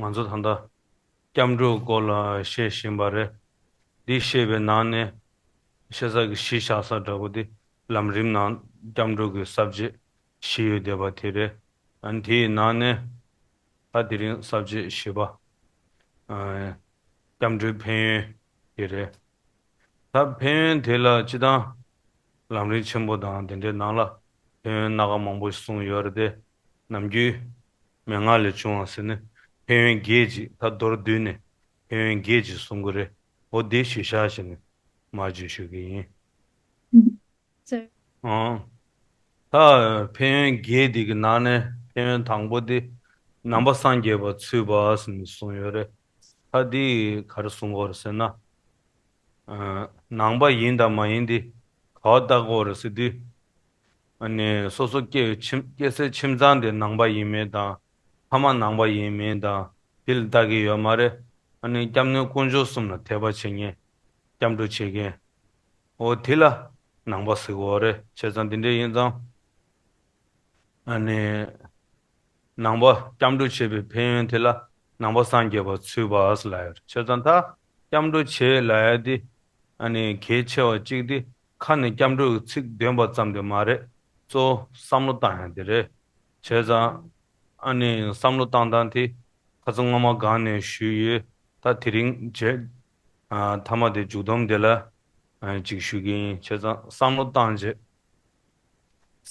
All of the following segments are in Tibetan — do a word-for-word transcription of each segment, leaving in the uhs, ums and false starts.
ང་ཚོ་ད་ལྟ་སྐྱབས་འགྲོའི་སྐོར་ལ་བཤད་བཞིན་པ་རེད། འདི་བཤད་པའི་ནང་ནས་བཤད་ས་གི་གཞི་བཞག་ས་འདྲ་པོ་འདི་ལམ་རིམ་ནང་སྐྱབས་འགྲོ་གི་ས་བཅད་བཞི་ཡོད་བསྡད་པ་དེ་རེད། ཨ་ནི་དེའི་ནང་ནས་ད་དེ་རིང་ས་བཅད་བཞི་པ། ཨ། སྐྱབས་འགྲོའི་ཕན་ཡོན་དེ་རེད། ད་ཕན་ཡོན་དེ་ལ་སྤྱི་བཏང་ལམ་རིམ་ཆེན་པོ་དང་དེ་འདྲའི་ནང་ལ་ཕན་ཡོན་སྣ་ཁ་མང་པོ་ཞིག་གསུངས་ཡོད་རེད་དེ། ནམ་རྒྱུན་མན་ངག་ལས་བྱུང་བ་ཟེར་ནས་ཕན་ཡོན་བརྒྱད་ཅིག་ད་མདོར་བསྡུས་ནས་ཕན་ཡོན་བརྒྱད་ཅིག་གསུང་གི་རེད། འོ་དེ་གཞི་བཞག་བྱས་ནས་མར་བརྗོད་ཞུ་གི་ཡིན། ཨང་། ད་ཕན་ཡོན་བརྒྱད་འདི་གི་ནང་ནས་ཕན་ཡོན་དང་པོ་འདི་ནང་པ་སངས་རྒྱས་པ་ཚུད་པ་ཟེར་ནས་གསུངས་ཡོད་རེད། ད་འདི་ག་རེ་གསུང་གི་ཡོད་རེད་ཟེར་ན། ཨ། ནང་པ་ཡིན་དང་མ་ཡིན་འདི་ག་པར་བལྟ་དགོས་རེད་ཟེར་དུས། ཨ་ནི་སོ་སོ་སྐྱེ་བའི་ཁྱིམ་སྐྱེ་སའི་ཁྱིམ་ཚང་དེ་ནང་པ་ཡིན་མིན་དང་། ཕ་མ་ནང་པ་ཡིན་མིན་དང་དེ་ལ་བལྟ་གི་ཡོད་མ་རེད། ཨ་ནི་སྐྱབས་གནས་དཀོན་མཆོག་གསུམ་ལ་དད་པ་བྱེད་མཁན། སྐྱབས་འགྲོ་བྱེད་མཁན། འོ་དེ་ལ་ནང་པ་ཟེར་གི་ཡོད་རེད། བྱས་ཙང་དེ་འདྲ་ཡིན་ཙང་། ཨ་ནི་ནང་པ་སྐྱབས་འགྲོ་བྱེད་པའི་ཕན་ཡོན་དེ་ལ་ནང་པ་སངས་རྒྱས་པ་ཚུད་པ་ཟེར་ལབ་ཡོད་རེད། བྱས་ཙང་ད་སྐྱབས་འགྲོ་བྱེད་ལབ་ཡ་དེ་ཨ་ནི་གལ་ཆེ་བ་གཅིག་དེ་ཁ་ནས་སྐྱབས་འགྲོ་གི་ཚིག་འདོན་པ་ཙམ་དེ་མ་རེད། གཙོ་བོ་བསམ་བློ་བཏང་ཡ་དེ་རེད། བྱས་ཙང་ཨ་ནི་བསམ་བློ་བཏང་སྟངས་དེ་ཁ་སང་སྔོན་མ་སྒང་ནས་ཞུས་ཡོད། ད་དེ་རིང་རྗེས་ཨ་མཐའ་མ་དེ་མཇུག་སྡོམ་དེ་ལ་ཨ་ཅིག་ཞུ་གི་ཡིན། བྱས་ཙང་བསམ་བློ་བཏང་རྗེས།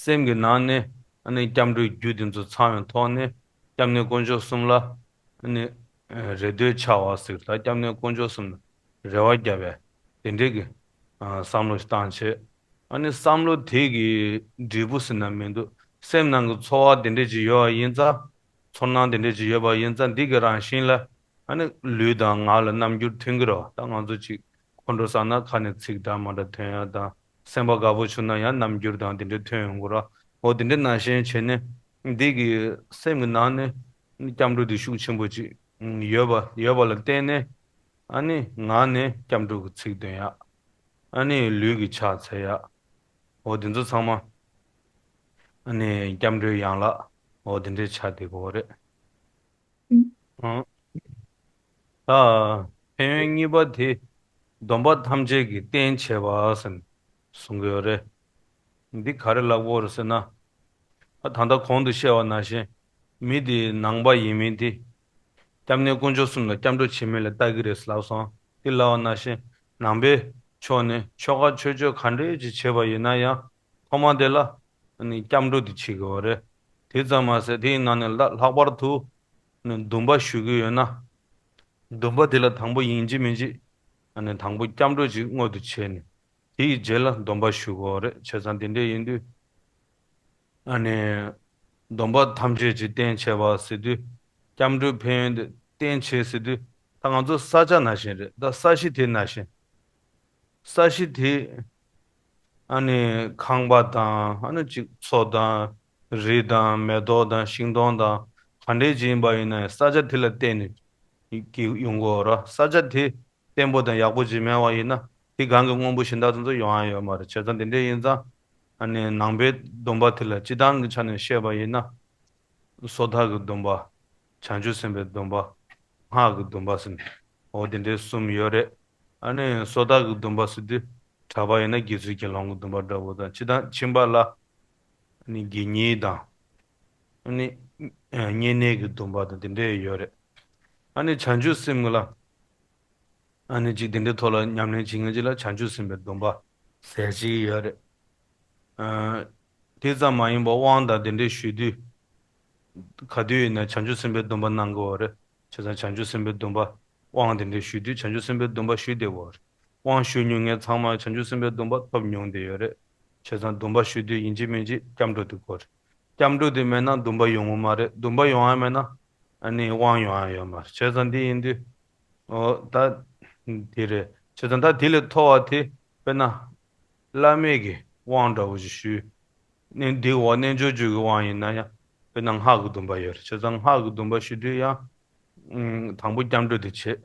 སེམས་ཀྱི་ནང་ནས་ཨ་ནི་སྐྱབས་འགྲོའི་རྒྱུ་དེ་ཚོ་ཚང་བའི་ཐོག་ནས་སྐྱབས་གནས་དཀོན་མཆོག་གསུམ་ལ་ཨ་ནི་རེ་ལྟོས་འཆའ་བ་ཟེར། ད་སྐྱབས་གནས་དཀོན་མཆོག་གསུམ་ལ་རེ་བ་བརྒྱབ་པའི་དེ་འདྲའི་གི་ཨ་བསམ་བློ་ཞིག་བཏང་བྱས། ཨ་ནི་བསམ་བློ་དེ་གི་འབྲས་བུ་ཟེར་ན་མི་འདུག་སེམས་ནང་གི་ཚོར་བ་དེ་འདྲ་ཅིག་ཡོད་པ་ཡིན་ཙང་། ཚོར་སྣང་དེ་འདྲ་ཅིག་ཡོད་པ་ཡིན་ཙང་འདི་གི་རང་བཞིན་ལ་ཨ་ནི་ལུས་དང་ངག་ལ་རྣམ་འགྱུར་ཐོན་གི་རེད་བ། ད་ང་ཚོ་ཅིག་ཁོང་ཁྲོ་ཟ་ན་ཁ་ནས་ཚིག་འདྲ་མ་འདྲ་ཐོན་ཡ་དང་། སེམས་པ་དགའ་པོ་བྱུང་ན་ཡང་རྣམ་འགྱུར་དང་དེ་འདྲ་ཐོན་ཡོང་གི་རེད་བ། འོ་དེ་འདྲ་ནང་བཞིན་བྱས་ནས་འདི་གི་སེམས་ཀྱི་ནང་ནས་སྐྱབས་འགྲོ་དེ་ཤུགས་ཆེན་པོ་ཅིག་ཡོད་པ་ཡོད་པ་ལ་བརྟེན་ནས། ཨ་ནི་ངག་ནས་སྐྱབས་འགྲོ་གི་ཚིག་འདོན་ཡ། ཨ་ནི་ལུས་ཀྱི་ཕྱག་འཚལ་ཡ། འོ་དེ་ཚོ་ཚང་མ་ཨ་ནི་སྐྱབས་འགྲོའི་ཡན་ལག་འོ་དེ་འདྲའི་ཆ་དེ་གོ་རེད། ཨང་། ད་ཕན་ཡོན་གཉིས་པ་དེ་སྡོམ་པ་ཐམས་ཅད་ཀྱི་རྟེན་བྱེད་པ་ཟེར་ནས་གསུང་གི་ཡོད་རེད། འདི་ག་རེ་ལབ་དགོས་རེད་ཟེར་ན། ད་ད་ལྟ་གོང་དུ་བཤད་པ་ནང་བཞིན་མི་དེ་ནང་པ་ཡིན་མིན་དེ་སྐྱབས་གནས་དཀོན་མཆོག་གསུམ་ལ་སྐྱབས་འགྲོ་བྱེད་མིན་ལ་ལྟ་གི་རེད་ལབ་སོང་། དེ་ལབ་པ་ནང་བཞིན་ནང་པའི་ཕྱོགས་ནས་ཆོ་ག་ཆོས་སྤྱོད་ག་འདྲས་ཅིག་བྱས་པ་ཡིན་ན་ཡང་ཐོག་མ་དེ་ལ་ཨ་ནི་སྐྱབས་འགྲོ་དེ་བྱེད་དགོས་པ་རེད། དེ་ཙམ་མ་ཟད་དེའི་ནང་ནས་ལ་ལྷག་པར་དུ་ཨ་ནི་སྡོམ་པ་ཞུ་གི་ཡོད་ན། སྡོམ་པ་དེ་ལ་དང་པོ་ཡིན་གཅིག་མིན་གཅིག་ཨ་ནི་དང་པོ་སྐྱབས་འགྲོ་ཅིག་སྔོན་དུ་བྱས་ནས། དེའི་རྗེས་ལ་སྡོམ་པ་ཞུ་དགོས་རེད། བྱས་ཙང་དེ་འདྲ་ཡིན་དུས་ཨ་ནི་སྡོམ་པ་ཐམས་ཅད་ཀྱི་རྟེན་བྱེད་པ་ཟེར་དུས། སྐྱབས་འགྲོའི་ཕན་ཡོན་དེ་རྟེན་བྱེད་ཟེར་དུས། ད་ང་ཚོ་ས་ཆ་ནང་བཞིན་རེད། ད་ས་གཞི་དེ་ནང་བཞིན། ས་གཞི་དེ་ཨ་ནི་ཁང་པ་དང་ཨ་ནི་ཅིག་མཚོ་དང་རི་དང་མེ་ཏོག་དང་ཤིང་སྡོང་དང་ག་འདྲས་ཅིག་ཡིན་པ་ཡིན་ན་ཡང་ས་ཆ་དེ་ལ་བརྟེན་ནས་ཀྱི་ཡོང་གི་ཡོད་རེད། ས་ཆ་དེ་བརྟན་པོ་དང་ཡག་པོ་ཅིག་མེད་པ་ཡིན་ན་དེ་སྒང་གི་དངོས་པོ་གཞན་དག་དེ་ཚོ་ཡོང་ཡ་ཡོད་མ་རེད། བྱས་ཙང་དེ་འདྲ་ཡིན་ཙང་ཨ་ནི་ནང་པའི་སྡོམ་པ་དེ་ལ་སྤྱི་བཏང་གི་ཆ་ནས་བཤད་པ་ཡིན་ན། སོ་ཐར་གྱི་སྡོམ་པ། བྱང་ཆུབ་སེམས་དཔའི་སྡོམ་པ། སྔགས་ཀྱི་སྡོམ་པ་ཟེར་ནས་འོ་དེ་འདྲའི་གསུམ་ཡོད་རེད། ཨ་ནི་སོ་ཐར་གྱི་སྡོམ་པ་ཟེར་དུས་གྲྭ་པ་ཡིན་ན་དགེ་ཚུལ་དགེ་སློང་གི་སྡོམ་པ་འདྲ་པོ་དང་སྤྱི་བཏང་ཁྱིམ་པ་ལ་ཨ་ནི་དགེ་བསྙེན་དང་། ཨ་ནི་ཨ་བསྙེན་གནས་ཀྱི་སྡོམ་པ་དང་དེ་འདྲ་ཡོད་རེད། ཨ་ནི་བྱང་ཆུབ་སེམས་ལ་ཨ་ནི་ཅིག་དེ་འདྲའི་ཐོག་ལ་ཉམས་ལེན་བྱེད་མཁན་ཅིག་ལ་བྱང་ཆུབ་སེམས་དཔའི་སྡོམ་པ་ཟེར་ཅིག་ཡོད་རེད། ཨ་དེ་ཙམ་མ་ཡིན་པར་དབང་དང་དེ་འདྲའི་ཞུ་དུས། ག་དུས་ཡིན་ན་བྱང་ཆུབ་སེམས་དཔའི་སྡོམ་པ་གནང་གི་ཡོད་རེད། བྱས་ཙང་བྱང་ཆུབ་སེམས་དཔའི་སྡོམ་པ་དབང་དེ་འདྲའི་ཞུ་དུས་བྱང་ཆུབ་སེམས་དཔའི་སྡོམ་པ་ཞུ་བསྡད་ཡོད་རེད། དབང་ཞུ་མྱོང་མཁན་ཚང་མ་བྱང་ཆུབ་སེམས་དཔའི་སྡོམ་པ་ཐོབ་མྱོང་བསྡད་ཡོད་རེད། བྱས་ཙང་སྡོམ་པ་ཞུ་དུས་ཡིན་གཅིག་མིན་གཅིག་སྐྱབས་འགྲོ་དེ་དགོས་རེད། སྐྱབས་འགྲོ་དེ་མེད་ན་སྡོམ་པ་ཡོང་གི་མ་རེད། སྡོམ་པ་ཡོང་ཡ་མེད་ན་ཨ་ནི་དབང་ཡོང་ཡ་ཡོད་མ་རེད། བྱས་ཙང་འདི་ཡིན་དུས། ཨོ་ད་དེ་རེད། བྱས་ཙང་ད་དེ་ལས་མཐོ་བ་དེ་དཔེར་ན། བླ་མེད་ཀྱི་དབང་འདྲ་བོ་ཞིག་ཞུས། ནི་འདི་འོག་རྣལ་འབྱོར་རྒྱུད་ཀྱི་དབང་ཡིན་ན་ཡང་དཔེར་ན་སྔགས་ཀྱི་སྡོམ་པ་ཡོད་རེད། བྱས་ཙང་སྔགས་ཀྱི་སྡོམ་པ་ཞུ་དུས་ཡང་། ཨུམ། དང་པོ་སྐྱབས་འགྲོ་དེ་བྱེད།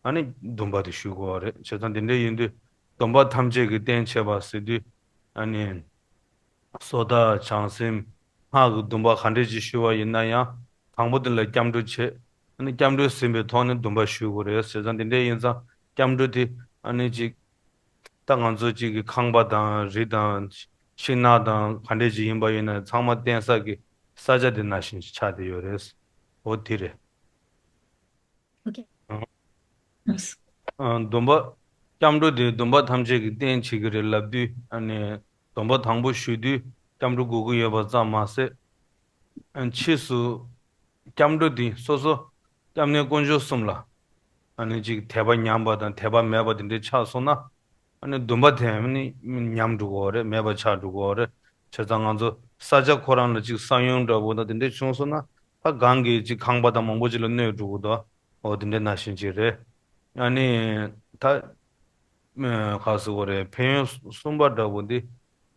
ཨ་ནི་སྡོམ་པ་དེ་ཞུ་དགོས་པ་རེད། བྱས་ཙང་དེ་འདྲ་ཡིན་དུས་སྡོམ་པ་ཐམས་ཅད་ཀྱི་རྟེན་བྱེད་པ་ཟེར་དུས། ཨ་ནི། སོ་ཐར་བྱང་སེམས་སྔགས་ཀྱི་སྡོམ་པ་ག་འདྲ་ཅིག་ཞུ་བ་ཡིན་ན་ཡང་དང་པོ་དེ་ལ་སྐྱབས་འགྲོ་བྱེད། ཨ་ནི་སྐྱབས་འགྲོས་ཟིན་པའི་ཐོག་ནས་འདུན་པ་ཞུ་དགོས་རེད། བྱས་ཙང་དེ་འདྲ་ཡིན་ཙང་སྐྱབས་འགྲོ་དེ་ཨ་ནི་ཅིག་ད་ང་ཚོ་ཅིག་གི་ཁང་པ་དང་རི་དང་ཤིང་ནགས་དང་ག་འདྲས་ཅིག་ཡིན་པ་ཡིན་ན་ཚང་མ་བརྟེན་ས་གི་ས་ཆ་དེ་ནང་བཞིན་ཆགས་བསྡད་ཡོད་རེད། འོ་དེ་རེད། ཨ། ཨ། འདུན་པ། སྐྱབས་འགྲོ་དེ་སྡོམ་པ་ཐམས་ཅད་ཀྱི་རྟེན་བྱེད་ཀྱི་རེད་ལབ་དུས་ཨ་ནི་སྡོམ་པ་དང་པོ་ཞུ་དུས་སྐྱབས་འགྲོ་དགོས་ཀྱི་ཡོད་པ་ཙམ་མ་ཟད། ཨ། ཕྱིས་སུ་སྐྱབས་འགྲོ་དེ་སོ་སོ་སྐྱབས་གནས་དཀོན་མཆོག་གསུམ་ལ་ཨ་ནི་ཅིག་དད་པ་ཉམས་པ་དང་དད་པ་མེད་པ་དེ་འདྲ་ཆགས་སོང་ན། ཨ་ནི་སྡོམ་པ་དེ་ཨ་ནི་ཉམས་འགྲོ་གི་ཡོད་རེད། མེད་པ་ཆགས་འགྲོ་གི་ཡོད་རེད། བྱས་ཙང་ང་ཚོ་ས་ཆ་ཁོ་རང་ལ་ཅིག་ས་ཡོམ་འདྲ་པོ་དང་དེ་འདྲ་བྱུང་སོང་ན་ད་གང་གི་ཅིག་ཁང་པ་དང་མང་པོ་ཅིག་ལ་གནོད་འགྲོ་གི་འདུག་འོ་དེ་འདྲ་ནང་བཞིན་ཅིག་རེད། ཨ་ནི་ད་ཨ་ག་ཟེར་དགོས་རེད། ཕན་ཡོན་གསུམ་པ་འདྲ་པོ་འདི་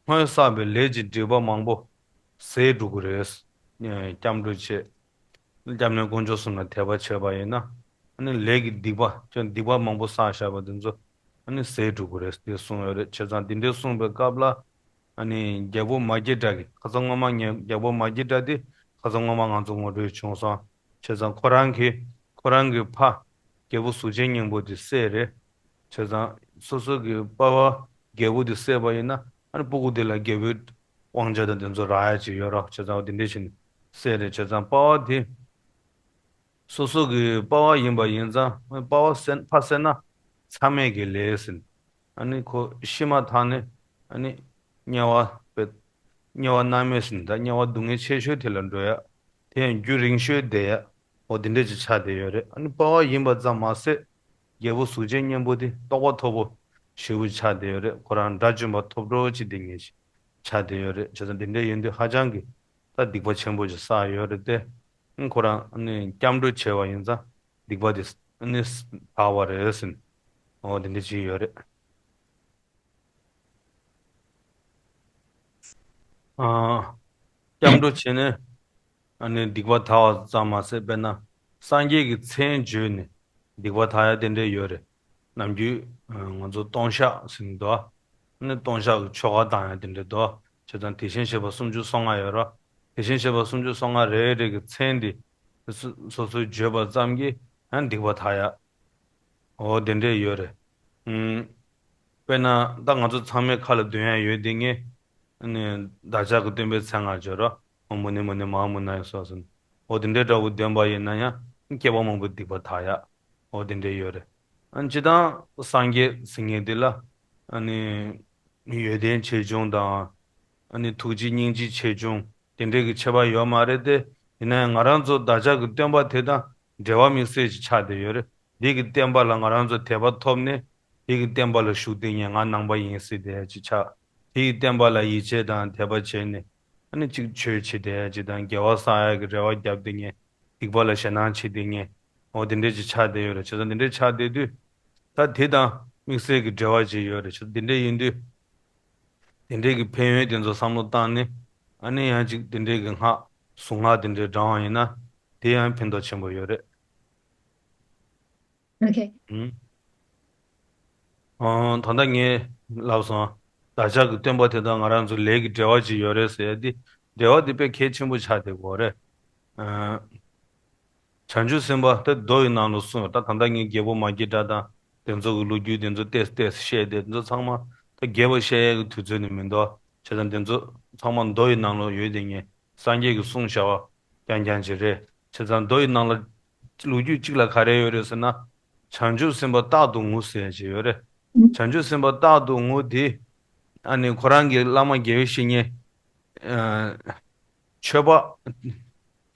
སྔོན་བསགས་པའི་ལས་ཀྱི་སྒྲིབ་པ་མང་པོ་ཟད་འགྲོ་གི་རེད། སྐྱབས་འགྲོ་བྱེད། སྐྱབས་གནས་དཀོན་མཆོག་གསུམ་ལ་དད་པ་བྱས་པ་ཡིན་ན། ཨ་ནི་ལས་ཀྱི་སྡིག་པ་ཁྱོད་སྡིག་པ་མང་པོ་བསགས་བཞག་པ་དེ་ཚོ་ཨ་ནི་ཟད་འགྲོ་གི་རེད་དེ་གསུངས་ཡོད་རེད། བྱས་ཙང་དེ་འདྲའི་གསུངས་པའི་སྐབས་ལ་ཨ་ནི་རྒྱལ་པོ་མ་སྐྱེས་དགྲ་གི་ཁ་སང་སྔོན་མ་ངས་རྒྱལ་པོ་མ་སྐྱེས་དགྲ་དེ་ཁ་སང་སྔོན་མ་ང་ཚོ་ངོ་སྤྲོད་བྱུང་སོང་། བྱས་ཙང་ཁོ་རང་གི་ཁོ་རང་གི་ཕ་རྒྱལ་པོ་གཟུགས་ཅན་སྙིང་པོ་དེ་སྲས་རེད། བྱས་ཙང་སོ་སོ་གི་པ་ཕ་རྒྱལ་པོ་དེ་བསད་པ་ཡིན་ན་ཨ་ནི་སྤུ་གུ་དེ་ལ་རྒྱལ་པོའི་དབང་ཆ་དང་དེ་ཚོ་རག་ཡ་ཅིག་ཡོད་རོགས། བྱས་ཙང་དེ་འདྲ་བྱས་ནས་བསད་རེད། བྱས་ཙང་པ་ཕ་དེ་སོ་སོ་གི་པ་ཕ་ཡིན་པ་ཡིན་ཙང་པ་ཕ་བསད་ཕ་བསད་ན་མཚམས་མེད་ཀྱི་ལས་ཟིན། ཨ་ནི་ཁོ་ཤི་མ་ཐག་ནས་ཨ་ནི་དམྱལ་བ་པའི་དམྱལ་བ་མནར་མེད་ཟིན་ད་དམྱལ་བ་སྡུག་བསྔལ་ཆེ་ཤོས་དེ་ལ་འགྲོ་ཡ། དེ་ཡང་རྒྱུན་རིང་ཤོས་བསྡད་ཡ། འོ་དེ་འདྲ་ཅིག་ཆགས་བསྡད་ཡོད་རེད། ཨ་ནི་པ་ཕ་ཡིན་པ་ཙམ་མ་ཟད། རྒྱལ་པོ་གཟུགས་ཅན་སྙིང་པོ་དེ་རྟོགས་པ་མཐོ་པོ་ཞེ་པོ་ཆགས་བསྡད་ཡོད་རེད། ཁོ་རང་དགྲ་བཅོམ་པ་ཐོབ་འགྲོ་ཅིག་དེ་ངེས་ཤིག་ཆགས་བསྡད་ཡོད་རེད། བྱས་ཙང་འདི་འདྲ་ཡིན་དུས་ཧ་ཅང་གི་ད་སྡིག་པ་ཆེན་པོ་ཅིག་བསགས་ཡོད་རེད་དེ། ཨ་ཁོ་རང་ཨ་ནི་སྐྱབས་འགྲོ་བྱས་པ་ཡིན་ཙང་སྡིག་པ་དེ་ཨ་ནི་དག་པ་རེད་ཟིན། འོ་དེ་འདྲ་ཅིག་ཡོད་རེད། ཨ། སྐྱབས་འགྲོ་བྱས་ནས་ཨ་ནི་སྡིག་པ་དག་པ་ཙམ་མ་ཟད་དཔེར་ན་སངས་རྒྱས་ཀྱི་མཚན་བརྗོད་ནས་སྡིག་པ་དག་ཡ་དེ་འདྲ་ཡོད་རེད། ནམ་རྒྱུན་ཨ་ང་ཚོ་ལྟུང་བཤགས་ཟེར་ནས་འདུག་ཨ་ནི་ལྟུང་བཤགས་ཀྱི་ཆོ་ག་བཏང་ཡ་དེ་འདྲ་འདུག་བྱས་ཙང་དེ་བཞིན་གཤེགས་པ་སུམ་ཅུ་སོ་ལྔ་ཡོད་རེད། དེ་བཞིན་གཤེགས་པ་སུམ་ཅུ་སོ་ལྔ་རེ་རེ་གི་མཚན་དེ་སོ་སོ་སོས་བརྗོད་པ་ཙམ་གྱིས་ཡང་སྡིག་པ་དག་ཡ། འོ་དེ་འདྲས་ཡོད་རེད། ཨུམ། དཔེར་ན་ད་ང་ཚོ་ཚང་མའི་ཁ་ལ་འདོན་ཡ་ཡོད་དེ་ངས་ཨ་ནི་བདག་ཅག་གི་སྟོན་པའི་མཚན་སྔགས་བརྗོད་རོགས། ཨོཾ་མུ་ནེ་མུ་ནེ་མ་ཧཱ་མུ་ནྱ་ཡེ་སྭཱ་ཧཱ་ཟེར། འོ་དེ་འདྲས་འདྲ་བོ་འདོན་པ་ཡིན་ན་ཡང་སྐྱེ་བ་མང་པོའི་སྡིག་པ་དག་ཡ། འོ་དེ་འདྲས་ཡོད་རེད། ཨ་ནི་སྤྱིར་བཏང་སངས་རྒྱས་ཟེར་མཁན་དེ་ལ་ཨ་ནི་ཡོན་ཏན་ཆེ་ཆུང་དང་ཨ་ནི་ཐུགས་རྗེ་སྙིང་རྗེ་ཆེ་ཆུང་དེ་འདྲས་ཀྱི་ཁྱད་པར་ཡོད་མ་རེད་དེ། ཡིན་ན་ཡང་ང་རང་ཚོ་བདག་ཅག་གི་སྟོན་པ་དེ་དང་འབྲེལ་བ་དམིགས་བསལ་ཅིག་ཆགས་བསྡད་ཡོད་རེད། འདི་གི་བསྟན་པ་ལ་ང་རང་ཚོ་དད་པ་ཐོབ་ནས་འདི་གི་བསྟན་པ་ལ་ཞུགས་བསྡད་མཁན་ང་ནང་པ་ཡིན་ཟེར་བསྡད་ཡ་ཅིག་ཆགས། འདི་གི་བསྟན་པ་ལ་ཡིད་ཆེས་དང་དད་པ་བྱས་ནས་ཨ་ནི་ཅིག་ཆོས་བྱེད་བསྡད་ཡ་ཅིག་དང་དགེ་བ་བསགས་ཡ་གི་རེ་བ་བརྒྱབ་བསྡད་མཁན་སྡིག་པ་ལ་ཞེད་སྣང་བྱེད་བསྡད་མཁན་འོ་དེ་འདྲས་ཅིག་ཆགས་བསྡད་ཡོད་རེད། བྱས་ཙང་དེ་འདྲས་ཆགས་བསྡད་དུས་ད་དེ་དང་དམིགས་བསལ་གྱི་འབྲེལ་བ་ཅིག་ཡོད་རེད། བྱས་ཙང་དེ་འདྲས་ཡིན་དུས། དེ་འདྲའི་གི་ཕན་ཡོན་དེ་ཚོ་བསམ་བློ་བཏང་ནས་ཨ་ནི་ཡང་ཅིག་དེ་འདྲའི་གི་སྔགས་གཟུངས་སྔགས་དེ་འདྲའི་བགྲང་བ་ཡིན་ན་དེ་ཡང་ཕན་ཐོགས་ཆེན་པོ་ཡོད་རེད། ཨོ་ཁེ། ཨང་། ཨ། ད་ལྟ་ངས་ལབ་སོང་། བདག་ཅག་གི་སྟོན་པ་དེ་དང་ང་རང་ཚོ་ལས་ཀྱི་འབྲེལ་བ་ཅིག་ཡོད་རེད་ཟེར་ཡ་དེ་འབྲེལ་བ་དེ་དཔེ་གལ་ཆེན་པོ་ཆགས་བསྡད་ཡོད་རེད། ཨ། བྱང་ཆུབ་སེམས་དཔའ་དེ་མདོ་ཡི་ནང་ལ་གསུངས་ཡོད། ད་ད་ལྟ་ངས་རྒྱལ་པོ་མ་སྐྱེས་དགྲ་དང་དེ་ཚོ་གི་ལོ་རྒྱུས་དེ་ཚོ་ཏོག་ཙམ་ཏོག་ཙམ་བཤད་དེ་དེ་ཚོ་ཚང་མ་ད་རྒྱས་པ་བཤད་ཡས་ཀྱི་དུས་ཚོད་ནི་མི་འདུག་བྱས་ཙང་དེ་ཚོ་ཚང་མ་མདོ་ཡི་ནང་ལ་ཡོད་དེ་ངས་སངས་རྒྱས་ཀྱི་གསུང་བྱ་བ་རྐྱང་རྐྱང་ཅིག་རེད། བྱས་ཙང་མདོ་ཡི་ནང་ལ་ལོ་རྒྱུས་གཅིག་ལ་ག་རེ་ཡོད་རེད་ཟེར་ན། བྱང་ཆུབ་སེམས་དཔའ་རྟག་ཏུ་ངུ་ཟེར་ཡ་ཅིག་ཡོད་རེད། བྱང་ཆུབ་སེམས་དཔའ་རྟག་ཏུ་ངུ་དེ་ཨ་ནི་ཁོ་རང་གི་བླ་མ་དགེ་བའི་བཤེས་གཉེན། ཨ། ཆོས་འཕགས།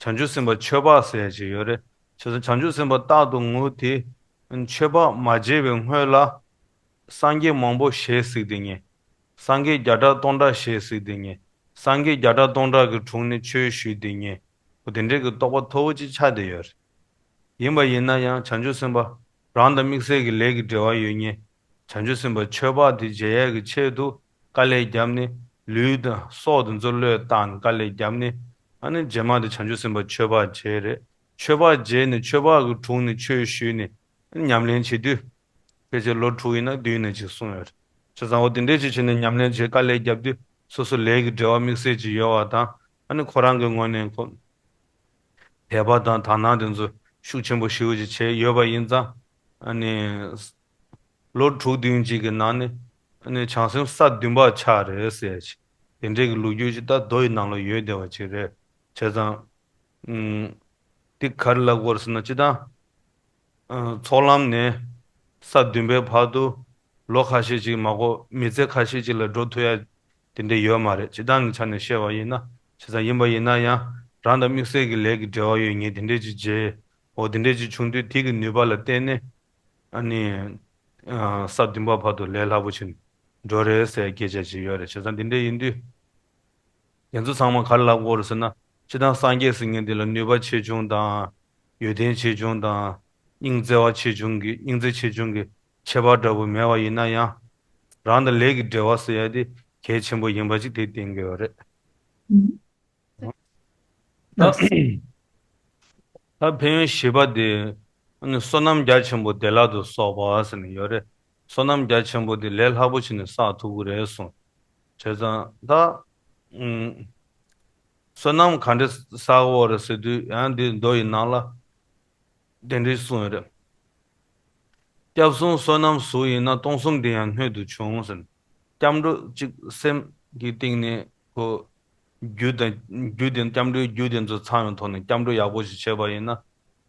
བྱང་ཆུབ་སེམས་དཔའ་ཆོས་འཕགས་ཟེར་ཡ་ཅིག་ཡོད་རེད། བྱས་ཙང་བྱང་ཆུབ་སེམས་དཔའ་རྟག་ཏུ་ངུ་དེ། ཆོས་འཕགས་མ་མཇལ་བའི་སྔོན་ལ། སངས་རྒྱས་མང་པོ་ཞལ་གཟིགས་བསྡད་མཁན། སངས་རྒྱས་བརྒྱ་ཕྲག་སྟོང་ཕྲག་ཞལ་གཟིགས་བསྡད་མཁན། སངས་རྒྱས་བརྒྱ་ཕྲག་སྟོང་ཕྲག་གི་དྲུང་ནས་ཆོས་ཞུས་བསྡད་མཁན། འོ་དེ་འདྲའི་གི་རྟོགས་པ་མཐོ་བོ་ཅིག་ཆགས་བསྡད་ཡོད་རེད། ཡིན་པ་ཡིན་ན་ཡང་བྱང་ཆུབ་སེམས་དཔའ་རང་དང་དམིགས་བསལ་གྱི་ལས་ཀྱི་འབྲེལ་བ་ཡོད་མཁན། བྱང་ཆུབ་སེམས་དཔའ་ཆོས་འཕགས་དེ་མཇལ་ཡས་ཀྱི་ཆེད་དུ་དཀའ་ལས་བརྒྱབ་ནས་ལུས་དང་སྲོག་དེ་ཚོ་བློས་བཏང་ནས་དཀའ་ལས་བརྒྱབ་ནས་ཨ་ནི་རྗེས་མ་དེ་བྱང་ཆུབ་སེམས་དཔའ་ཆོས་འཕགས་མཇལ་རེད། ཆོས་འཕགས་མཇལ་ནས་ཆོས་འཕགས་ཀྱི་དྲུང་ནས་ཆོས་ཞུས་ནས་ཨ་ནི་ཉམས་ལེན་བྱེད་དུས། ཕལ་ཆེར་ལོ་དྲུག་ཡིན་ན་བདུན་ནས་ཅིག་གསུངས་ཡོད་རེད། བྱས་ཙང་འོ་དེ་འདྲས་ཅིག་བྱས་ནས་ཉམས་ལེན་བྱེད་དཀའ་ལས་བརྒྱབ་དུས་སོ་སོ་ལས་ཀྱི་འབྲེལ་བ་དམིགས་བསལ་ཅིག་ཡོད་པ་དང་ཨ་ནི་ཁོ་རང་གི་ངོས་ནས་ཁོ། དད་པ་དང་དག་སྣང་དེ་ཚོ་ ཤུགས་ཆེན་པོ་ཞེ་པོ་ཅིག་བྱས་ཡོད་པ་ཡིན་ཙང་། ཨ་ནི་ལོ་དྲུག་བདུན་ཅིག་གི་ནང་ནས་ཨ་ནི་བྱང་སེམས་ས་བདུན་པ་ཆགས་རེད་ཟེར་ཡ་ཅིག་དེ་འདྲའི་གི་ལོ་རྒྱུས་ཅིག་ད་མདོ་ཡི་ནང་ལ་ཡོད་བསྡད་པ་ཅིག་རེད། བྱས་ཙང་། ཨུམ། འདི་ག་རེ་ལབ་དགོས་རེད་ཟེར་ན། སྤྱིར་བཏང་། ཨ། ཚོགས་ལམ་ནས་ས་བདུན་པའི་བར་དུ་ལོ་ཁ་ཤས་ཅིག་མ་གཏོགས་མི་ཚེ་ཁ་ཤས་ཅིག་ལ་འགྲོ་ཐུབ་ཡ་དེ་འདྲ་ཡོད་མ་རེད། སྤྱིར་བཏང་གི་ཆ་ནས་བཤད་པ་ཡིན་ན། བྱས་ཙང་ཡིན་པ་ཡིན་ན་ཡང་རང་དང་དམིགས་བསལ་གྱི་ལས་ཀྱི་འབྲེལ་བ་ཡོད་མཁན་དེ་འདྲས་ཅིག་མཇལ། འོ་དེ་འདྲས་ཅིག་བྱུང་དུས་དེ་གི་ནུས་པ་ལ་བརྟེན་ནས། ཨ་ནི། ཨ། ས་བདུན་པ་བར་དུ་ལས་སླ་པོ་ཕྱིན་འགྲོ་རེད་ཟེར་སྐད་ཆ་ཅིག་ཡོད་རེད། བྱས་ཙང་འདི་འདྲ་ཡིན་དུས། དེ་ཚོ་ཚང་མ་ག་རེ་ལབ་དགོས་རེད་ཟེར་ན། སྤྱིར་བཏང་སངས་རྒྱས་ཟེར་མཁན་དེ་ལ་ནུས་པ་ཆེ་ཆུང་དང་། ཡོན་ཏན་ཆེ་ཆུང་དང་། སྙིང་བརྩེ་བ་ཆེ་ཆུང་གི། སྙིང་བརྩེ་ཆེ་ཆུང་གི་ཁྱད་པར་འདྲ་པོ་མེད་པ་ཡིན་ན་ཡང་། རང་དང་ལས་ཀྱི་འབྲེལ་བ་ཟེར་ཡ་དེ་གལ་ཆེན་པོ་ཡིན་པ་ཅིག་དེ་བསྟན་གྱི་ཡོད་རེད། ད། ད་ཕན་ཡོན་བཞི་པ་དེ། ཨ་ནི་བསོད་ནམས་རྒྱ་ཆེན་པོ་བདེ་བླག་ཏུ་གསོག་པ་ཟེར་ནས་ཡོད་རེད། བསོད་ནམས་རྒྱ་ཆེན་པོ་དེ་ལས་སླ་པོ་བྱས་ནས་བསགས་ཐུབ་ཀྱི་རེད་གསུངས། བྱས་ཙང་ད། ཨུམ། བསོད་ནམས་ག་འདྲ་བསགས་དགོས་རེད་ཟེར་དུས། ཡང་འདི་མདོ་ཡི་ནང་ལ་དེ་འདྲ་གསུངས་ཡོད་རེད། སྐྱབས་སུ་བསོད་ནམས་ཟུག་ཡིན་ན། སྟོང་གསུམ་འདི་ཡང་སྣོད་དུ་ཆུང་ཟེར། སྐྱབས་འགྲོ་གཅིག་སེམས་ཀྱི་གཏིང་ནས་ཁོ། རྒྱུ་དང་། རྒྱུ་དེ། སྐྱབས་འགྲོའི་རྒྱུ་དེ་ཚོ་ཚང་བའི་ཐོག་ནས་སྐྱབས་འགྲོ་ཡག་པོ་ཞིག་བྱས་པ་ཡིན་ན།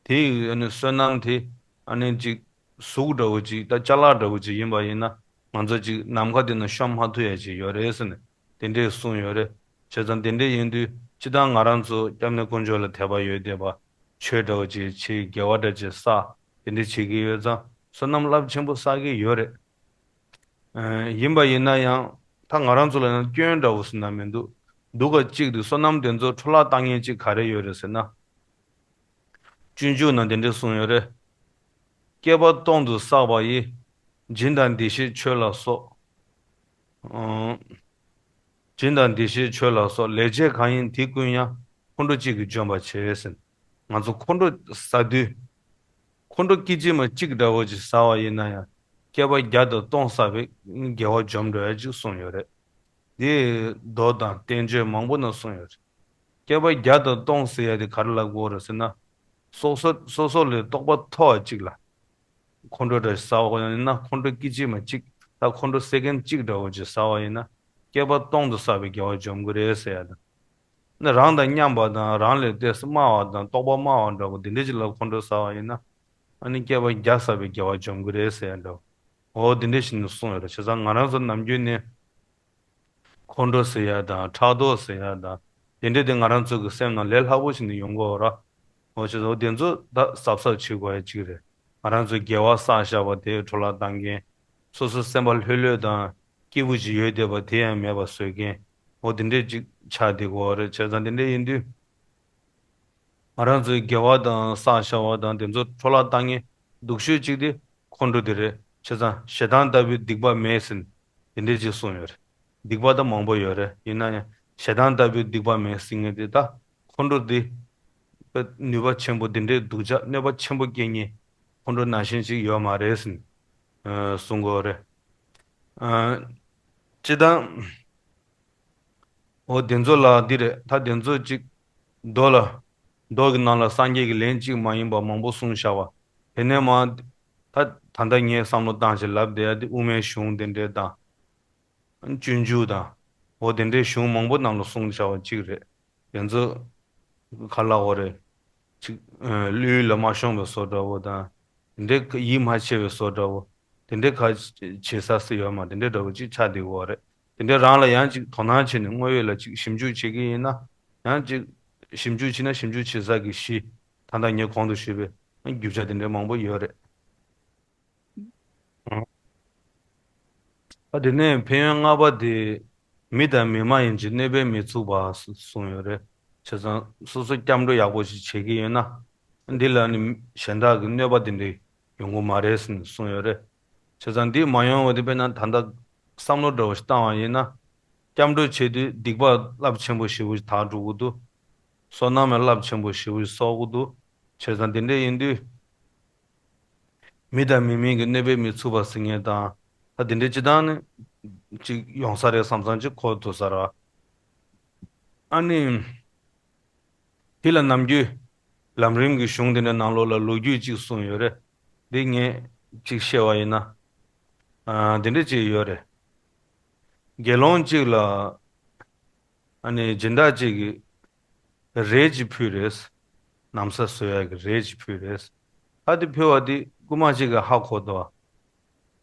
དེ་ཡི་ཨ་ནི་བསོད་ནམས་དེ་ཨ་ནི་གཅིག་གཟུགས་འདྲ་བོ་ཅིག་ད་ཅ་ལག་འདྲ་བོ་ཅིག་ཡིན་པ་ཡིན་ན། ང་ཚོ་གཅིག་ནམ་མཁའ་དེ་ན་ཤོང་མ་ཐུབ་ཡ་ཅིག་ཡོད་རེད་ཟེར་ནས་དེ་འདྲས་གསུངས་ཡོད་རེད། བྱས་ཙང་དེ་འདྲས་ཡིན་དུས། སྤྱིར་བཏང་ང་རང་ཚོ་སྐྱབས་གནས་དཀོན་མཆོག་ལ་དད་པ་ཡོད་བསྡད་པ། ཆོས་འདྲ་བོ་ཅིག་བྱེད། དགེ་བ་འདྲ་ཅིག་བསགས། དེ་འདྲས་བྱེད་ཀྱི་ཡོད་ཙང་བསོད་ནམས་རླབས་ཆེན་པོ་བསགས་ཀྱི་ཡོད་རེད། ཨ། ཡིན་པ་ཡིན་ན་ཡང་ད་ང་རང་ཚོ་ལ་ཡང་སྐྱོན་འདྲ་བོ་ཟེར་ན་མི་འདུག་འདུག་ག་གཅིག་དེ་བསོད་ནམས་དེ་ཚོ་འཕྲོ་བརླག་བཏང་མཁན་གཅིག་ག་རེ་ཡོད་རེད་ཟེར་ན། སྤྱོད་འཇུག་ནང་དེ་འདྲས་གསུངས་ཡོད་རེད། བསྐལ་པ་སྟོང་དུ་བསགས་པ་ཡི། སྦྱིན་དང་བདེ་གཤེགས་མཆོད་ལ་སོགས། ཨང་། སྦྱིན་དང་བདེ་གཤེགས་མཆོད་ལ་སོགས། ལེགས་སྤྱད་གང་ཡིན་དེ་ཀུན་ཡང་། ཁོང་ཁྲོ་གཅིག་གིས་འཇོམས་པར་བྱེད་ཟེར། ང་ཚོ་ཁོང་ཁྲོ་ཟ་དུས། ཁོང་ཁྲོ་སྐད་ཅིག་མ་གཅིག་འདྲ་བོ་ཅིག་ཟ་བ་ཡིན་ན་ཡང་། བསྐལ་པ་བརྒྱ་དང་སྟོང་བསགས་པའི་དགེ་བ་འཇོམས་འགྲོ་ཡ་ཅིག་གསུངས་ཡོད་རེད། འདི་མདོ་དང་བསྟན་བཅོས་མང་པོ་ན་གསུངས་ཡོད་རེད། བསྐལ་པ་བརྒྱ་དང་སྟོང་ཟེར་ཡ་དེ་ག་རེ་ལབ་དགོས་རེད་ཟེར་ན། སོ་སོ་སོ་སོ་ལས་རྟོགས་པ་མཐོ་བ་གཅིག་ལ། ཁོང་ཁྲོ་འདྲ་ཟ་བ་ཡིན་ན། ཁོང་ཁྲོ་སྐད་ཅིག་མ་གཅིག་ད་ཁོང་ཁྲོ་སེ་ཀན་གཅིག་འདྲ་བོ་ཅིག་ཟ་བ་ཡིན་ན། བསྐལ་པ་སྟོང་དུ་བསགས་པའི་དགེ་བ་འཇོམས་ཀྱི་རེད་ཟེར་ཡ་དང་། ནི་རང་དང་མཉམ་པ་དང་། རང་ལས་ཏོག་ཙམ་དམའ་བ་དང་། རྟོགས་པ་དམའ་བ་འདྲ་བོ་དེ་འདྲ་ཅིག་ལ་ཁོང་ཁྲོ་ཟ་བ་ཡིན་ན། ཨ་ནི་བསྐལ་པ་བརྒྱ་བསགས་པའི་དགེ་བ་འཇོམས་ཀྱི་རེད་ཟེར་ཡ་འདྲ་བོ། འོ་དེ་འདྲ་ཞིག་ནས་གསུངས་ཡོད་རེད། བྱས་ཙང་ང་རང་ཚོ་ནམ་རྒྱུན་ནས། ཁོང་ཁྲོ་ཟེར་ཡ་དང་། ཕྲག་དོག་ཟེར་ཡ་དང་། དེ་འདྲ་དེ་ང་རང་ཚོ་གི་སེམས་ནང་ལས་སླ་པོ་ཞིག་ནས་ཡོང་གི་ཡོད་རེད། འོ་བྱས་ཙང་དེ་ཚོ་ད་གཟབ་གཟབ་བྱེད་དགོས་ཡ་གཅིག་རེད། ང་རང་ཚོས་དགེ་བ་བསགས་བཞག་པ་དེ་འཕྲོ་བརླག་བཏང་མཁན། སོ་སོ་སེམས་པ་ལྷོད་ལྷོད་དང་སྐྱིད་པོ་ཅིག་ཡོད་བསྡད་པ་དེ་ཡང་མེད་པ་བཟོ་མཁན། འོ་དེ་འདྲས་ཅིག་ཆགས་བསྡད་ཀྱི་ཡོད་རེད། བྱས་ཙང་དེ་འདྲས་ཡིན་དུས། ང་རང་ཚོའི་དགེ་བ་དང་བསགས་བཞག་པ་དང་དེ་ཚོ་འཕྲོ་བརླག་བཏང་མཁན་སྡུག་ཤོས་གཅིག་དེ་ཁོང་ཁྲོ་དེ་རེད། བྱས་ཙང་ཞེ་སྡང་ལྟ་བུའི་སྡིག་པ་མེད་ཟེར་དེ་འདྲས་ཅིག་གསུངས་ཡོད་རེད། སྡིག་པ་ད་མང་པོ་ཡོད་རེད། ཡིན་ན་ཡང་ཞེ་སྡང་ལྟ་བུའི་སྡིག་པ་མེད་ཟེར་མཁན་དེ་ད་ཁོང་ཁྲོ་དེ་ནུས་པ་ཆེན་པོ་དེ་འདྲའི་སྡུག་ཅག་གནོད་པ་ཆེན་པོ་སྐྱེལ་མཁན་ཁོང་ཁྲོ་ནང་བཞིན་ཅིག་ཡོད་མ་རེད་ཟེར་གསུང་གི་ཡོད་རེད། ཨ། སྤྱིར་བཏང་། འོ་དེ་ཚོ་ལ་འདི་རེད། ད་དེ་ཚོ་གཅིག་མདོ་ལ། མདོ་གི་ནང་ལ་སངས་རྒྱས་ཀྱི་ལན་གཅིག་མ་ཡིན་པ་མང་པོ་གསུངས་བཞག་པ། དེ་ནས་མ། ད་ད་ལྟ་ངས་བསམ་བློ་བཏང་བྱས་ལབ་བསྡད་ཡ་དེ་དབུ་མའི་གཞུང་དེ་འདྲས་དང་། སྤྱོད་འཇུག་དང་། འོ་དེ་འདྲའི་གཞུང་མང་པོ་ནང་ལ་གསུངས་བཞག་པ་གཅིག་རེད། དེ་ཚོ་ག་ལ་འོ་རེད། ཅིག་ཨ། ལུས་ལ་མ་ཤོང་བའི་བཟོ་འདྲ་བོ་དང་། དེ་འདྲའི་ཡིད་མ་ཆེས་པའི་བཟོ་འདྲ་བོ། དེ་འདྲའི་ག་བྱེད་ས་སུ་ཡོད་མ། དེ་འདྲའི་འདྲ་བོ་ཅིག་ཆགས་བསྡད་ཀྱི་ཡོད་རེད། དེ་འདྲའི་རང་ལ་ཡང་ཅིག་དོ་སྣང་བྱས་ནས་དངོས་ཡོད་ལ་ཅིག་ཞིབ་འཇུག་བྱེད་ཀྱི་ཡིན་ན། ཡང་ཅིག་ཞིབ་འཇུག་བྱས་ན་ཞིབ་འཇུག་བྱེད་ས་གི་གཞི། ད་ལྟ་ངས་གོང་དུ་ཞུས་པའི་རྒྱུ་ཆ་དེ་འདྲའི་མང་པོ་ཡོད་རེད། ཨ། དེ་ནས་ཕན་ཡོན་ལྔ་པ་དེ། མི་དང་མི་མ་ཡིན་གྱི་གནོད་པས་མི་ཚུགས་པ་གསུངས་ཡོད་རེད། བྱས་ཙང་སོ་སོ་སྐྱབས་འགྲོ་ཡག་པོ་ཞིག་བྱེད་ཀྱི་ཡོད་ན། འདི་ལ་ནི་གཞན་དག་གི་གནོད་པ་དེ་འདྲ་ཡོང་གི་མ་རེད་ཟེར་ནས་གསུངས་ཡོད་རེད། བྱས་ཙང་འདི་མ་ཡོང་བ་དེ་དཔེར་ན་ད་ལྟ་བསམ་བློ་འདྲ་བོ་ཞིག་བཏང་བ་ཡིན་ན། སྐྱབས་འགྲོ་བྱེད་དུས་སྡིག་པ་རླབས་ཆེན་པོ་ཞེ་པོ་ཞིག་དག་འགྲོ་གི་འདུག་བསོད་ནམས་ཡང་རླབས་ཆེན་པོ་ཞེ་པོ་ཞིག་གསོག་གི་འདུག་བྱས་ཙང་དེ་འདྲ་ཡིན་དུས། མི་དང་མི་མིན་གྱི་གནོད་པས་མི་ཚུགས་པ་ཟེར་མཁན་དང་། ད་དེ་འདྲའི་སྤྱིར་བཏང་ནི་ཅིག་ཡོང་ས་རེད་བསམ་བསམ་ཅིག་འཁོར་འདུག་ས་ར། ཨ་ནི། དེ་ལ་ནམ་རྒྱུན་ ལམ་རིམ་གྱི་གཞུང་དེ་འདྲའི་ནང་ལོགས་ལ་ལོ་རྒྱུས་གཅིག་གསུངས་ཡོད་རེད། འདི་ངས་གཅིག་བཤད་པ་ཡིན་ན། ཨ། དེ་འདྲ་གཅིག་ཡོད་རེད། དགེ་སློང་གཅིག་ལ། ཨ་ནི་སྦྱིན་བདག་གཅིག་གིས་རས་གཅིག་ཕུལ་རེད། ན་བཟའ་བཟོ་ཡག་གི་རས་གཅིག་ཕུལ་རེད། ཨ། དེ་ཕུལ་བ་དེ་རྐུན་མ་གཅིག་གིས་ཧ་གོ་འདུག།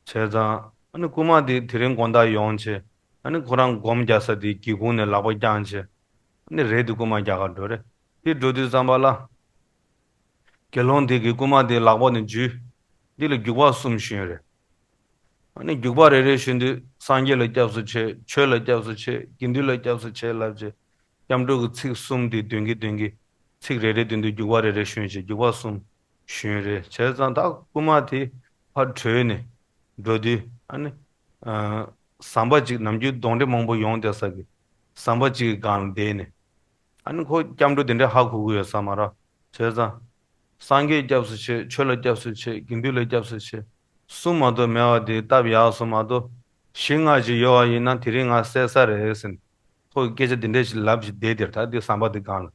བྱས་ཙང་ཨ་ནི་རྐུན་མ་དེ་དེ་རིང་དགོང་དག་ཡོང་བྱས། ཨ་ནི་ཁོ་རང་སྒོམ་རྒྱག་ས་དེ་སྒེའུ་ཁུང་ནས་ལག་པ་བརྐྱངས་བྱས། ཨ་ནི་རས་དེ་རྐུན་མ་རྒྱག་ག་འགྲོ་རེད། དེ་འགྲོ་དུས་ཙམ་པ་ལ། དགེ་སློང་དེ་གིས་རྐུན་མ་དེའི་ལག་པ་ནས་འཇུས། འདི་ལ་རྒྱུག་པ་གསུམ་ཞུས་རེད། ཨ་ནི་རྒྱུག་པ་རེ་རེ་ཞུ་དུས་སངས་རྒྱས་ལ་སྐྱབས་སུ་མཆི། ཆོས་ལ་སྐྱབས་སུ་མཆི། དགེ་འདུན་ལ་སྐྱབས་སུ་མཆི་ལབ་བྱས། སྐྱབས་འགྲོ་གི་ཚིག་གསུམ་དེ་འདོན་གྱིན་འདོན་གྱིན། ཚིག་རེ་རེ་འདོན་དུས་རྒྱུག་པ་རེ་རེ་ཞུས་བྱས་རྒྱུག་པ་གསུམ་ཞུས་རེད། བྱས་ཙང་ད་རྐུན་མ་དེ་ཕར་བྲོས་ནས་འགྲོ་དུས། ཨ་ནི། ཨ། ཟམ་པ་གཅིག་ནམ་རྒྱུན་གདོན་འདྲེ་མང་པོ་ཡོང་བསྡད་ས་གི་ཟམ་པ་གཅིག་གི་སྒང་ལ་བསྡད་ནས། ཨ་ནི་ཁོ་སྐྱབས་འགྲོ་དེ་འདྲ་ཧ་གོ་གི་ཡོད་ས་མ་རེད། བྱས་ཙང་། སངས་རྒྱས་སྐྱབས་སུ་མཆི། ཆོས་ལ་སྐྱབས་སུ་མཆི། དགེ་འདུན་ལ་སྐྱབས་སུ་མཆི། གསུམ་མ་གཏོགས་མེད་པ་དེ་སྟབས་ཡག་སོང་མ་གཏོགས། བཞི་ལྔ་ཅིག་ཡོད་པ་ཡིན་ན་དེ་རིང་ང་བསད་ས་རེད་ཟེར་ནས། ཁོ་གིས་སྐད་ཆ་དེ་འདྲ་ཞིག་ལབ་བྱས་བསྡད་དེར་ད་དེ་ཟམ་པ་དེ་སྒང་ལ།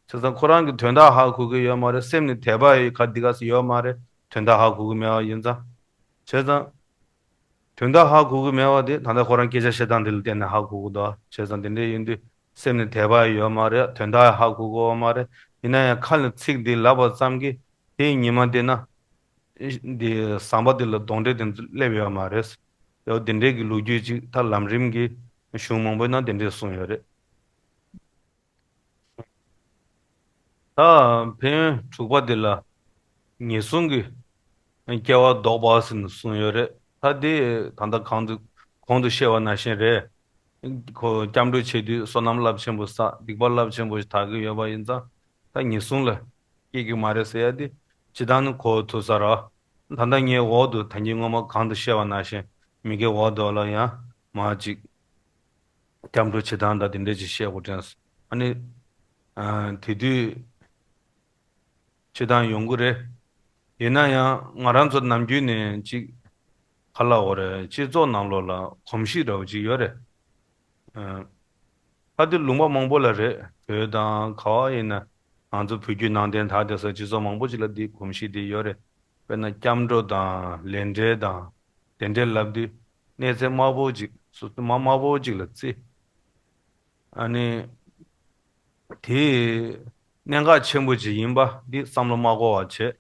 བྱས་ཙང་ཁོ་རང་གིས་དོན་དག་ཧ་གོ་གི་ཡོད་མ་རེད། སེམས་ནས་དད་པ་ཡི་ག་འདི་ག་ཡོད་མ་རེད། དོན་དག་ཧ་གོ་གི་མེད་པ་ཡིན་ཙང་། བྱས་ཙང་། དོན་དག་ཧ་གོ་གི་མེད་པ་དེ་ད་ལྟ་ཁོ་རང་སྐད་ཆ་བཤད་སྟངས་འདི་ལ་བརྟེན་ནས་ཧ་གོ་གི་འདུག། བྱས་ཙང་དེ་འདྲ་ཡིན་དུས་སེམས་ནས་དད་པ་ཡོད་མ་རེད། དོན་དག་ཧ་གོ་གི་ཡོད་མ་རེད། ཡིན་ན་ཡང་ཁ་ནས་ཚིག་འདི་ལབ་པ་ཙམ་གྱིས་དེའི་ཉི་མ་དེ་ན། འདི་ཟམ་པ་འདི་ལ་གདོན་འདྲེ་དེ་ཚོ་སླེབས་ཡོད་མ་རེད། ཡང་དེ་འདྲའི་གི་ལོ་རྒྱུས་ཅིག་ད་ལམ་རིམ་གྱི་གཞུང་མང་པོའི་ནང་དེ་འདྲས་གསུངས་ཡོད་རེད། ད་ཕན་ཡོན་དྲུག་པ་དེ་ལ་ངན་སོང་གི་སྐྱེ་བ་ལྡོག་པ་ཟེར་ནས་གསུངས་ཡོད་རེད། ད་དེ་ད་ལྟ་གོང་དུ་གོང་དུ་བཤད་པ་ནང་བཞིན་རེད། ཁོ་སྐྱབས་འགྲོ་བྱེད་དུས་བསོད་ནམས་རླབས་ཆེན་པོ་བསགས། སྡིག་པ་རླབས་ཆེན་པོ་ཞིག་དག་གི་ཡོད་པ་ཡིན་ཙང་། ད་ངན་སོང་ལ་སྐྱེ་གི་མ་རེད་ཟེར་ཡ་དེ་སྤྱིར་བཏང་ནི་གོ་ཐུབ་ས་རེད། ད་ལྟ་ངའི་འོག་ཏུ་ད་གིན་སྔོན་མ་གོང་དུ་བཤད་པ་ནང་བཞིན་མི་དགེ་འོག་ཏུ་ལ་ཡང་མ་ཅིག་སྐྱབས་འགྲོ་བྱེད་སྟངས་དང་དེ་འདྲ་ཅིག་བཤད་དགོས་དྲན་སོང་། ཨ་ནི། ཨ། དེ་དུས་བྱེད་སྟངས་ཡོང་གི་རེད། ཡིན་ན་ཡང་ང་རང་ཚོ་ནམ་རྒྱུན་ནས་ཅིག་ག་ལབ་དགོས་རེད། སྤྱི་ཚོགས་ནང་ལོགས་ལ་གོམས་གཤིས་འདྲ་བོ་ཅིག་ཡོད་རེད། ཨ། ད་དེ་ལུང་པ་མང་པོ་ལ་རེད། བོད་དང་ག་བ་ཡིན་ན་ང་ཚོ་བོད་བརྒྱུད་ནང་བསྟན་དར་བསྡད་ས་སྤྱི་ཚོགས་མང་པོ་ཅིག་ལ་དེ་གོམས་གཤིས་དེ་ཡོད་རེད། དཔེར་ན་སྐྱབས་འགྲོ་དང་ལས་འབྲེལ་དང་དེ་འདྲའི་ལབ་དུས་གནས་ཚད་དམའ་པོ་ཅིག་སོ་སོ་མ་དམའ་པོ་ཅིག་ལ་བརྩི། ཨ་ནི། དེ་གནད་འགག་ཆེན་པོ་ཅིག་ཡིན་པ་འདི་བསམ་བློ་མ་འཁོར་བ་བྱེད།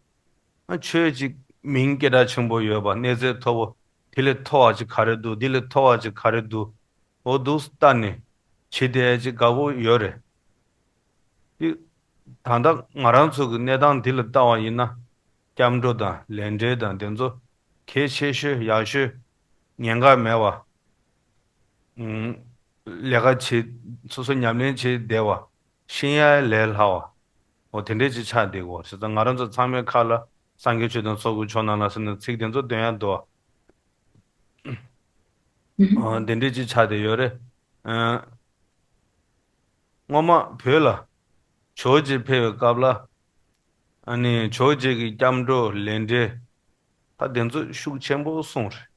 ཨ། ཆོས་ཅིག་མིང་སྐད་གྲགས་ཆེན་པོ་ཡོད་པ། གནས་ཚད་མཐོ་པོ། དེ་ལས་མཐོ་བ་ཅིག་ག་རེ་འདུག། འདི་ལས་མཐོ་བ་ཅིག་ག་རེ་འདུག། འོ་འདུག་ལྟ་ནས་བྱེད་བསྡད་ཅིག་དགའ་པོ་ཡོད་རེད། དེ་ད་ལྟ་ང་རང་ཚོ་གི་གནས་སྟངས་འདི་ལ་ལྟ་བ་ཡིན་ན། སྐྱབས་འགྲོ་དང་ལས་འབྲེལ་དང་དེ་ཚོ་གལ་ཆེ་ཤོས་ཡག་ཤོས་ཉེན་ཁ་མེད་པ། ཨུམ། ལས་ཀ་བྱེད། སོ་སོ་ཉམས་ལེན་བྱེད་བསྡད་པ། ཤེས་ཡ་ལས་སླ་བ། འོ་དེ་འདྲས་ཅིག་ཆགས་བསྡད་ཀྱི་ཡོད་རེད། བྱས་ཙང་ང་རང་ཚོ་ཚང་མའི་ཁ་ལ་སངས་རྒྱས་ཆོས་དང་ཚོགས་ཀྱི་མཆོག་རྣམས་ལ་ཟེར་ནས་ཚིག་དེ་ཚོ་འདོན་ཡ་འདུག། ཨ། དེ་འདྲས་ཅིག་ཆགས་བསྡད་ཡོད་རེད། ཨ། སྔོན་མ་བོད་ལ་ཇོ་བོ་རྗེ་ཕེབས་པའི་སྐབས་ལ། ཨ་ནི་ཇོ་བོ་རྗེ་གི་སྐྱབས་འགྲོ་ལས་འབྲེལ་ད་དེ་ཚོ་ཤུགས་ཆེན་པོ་གསུངས་རེད།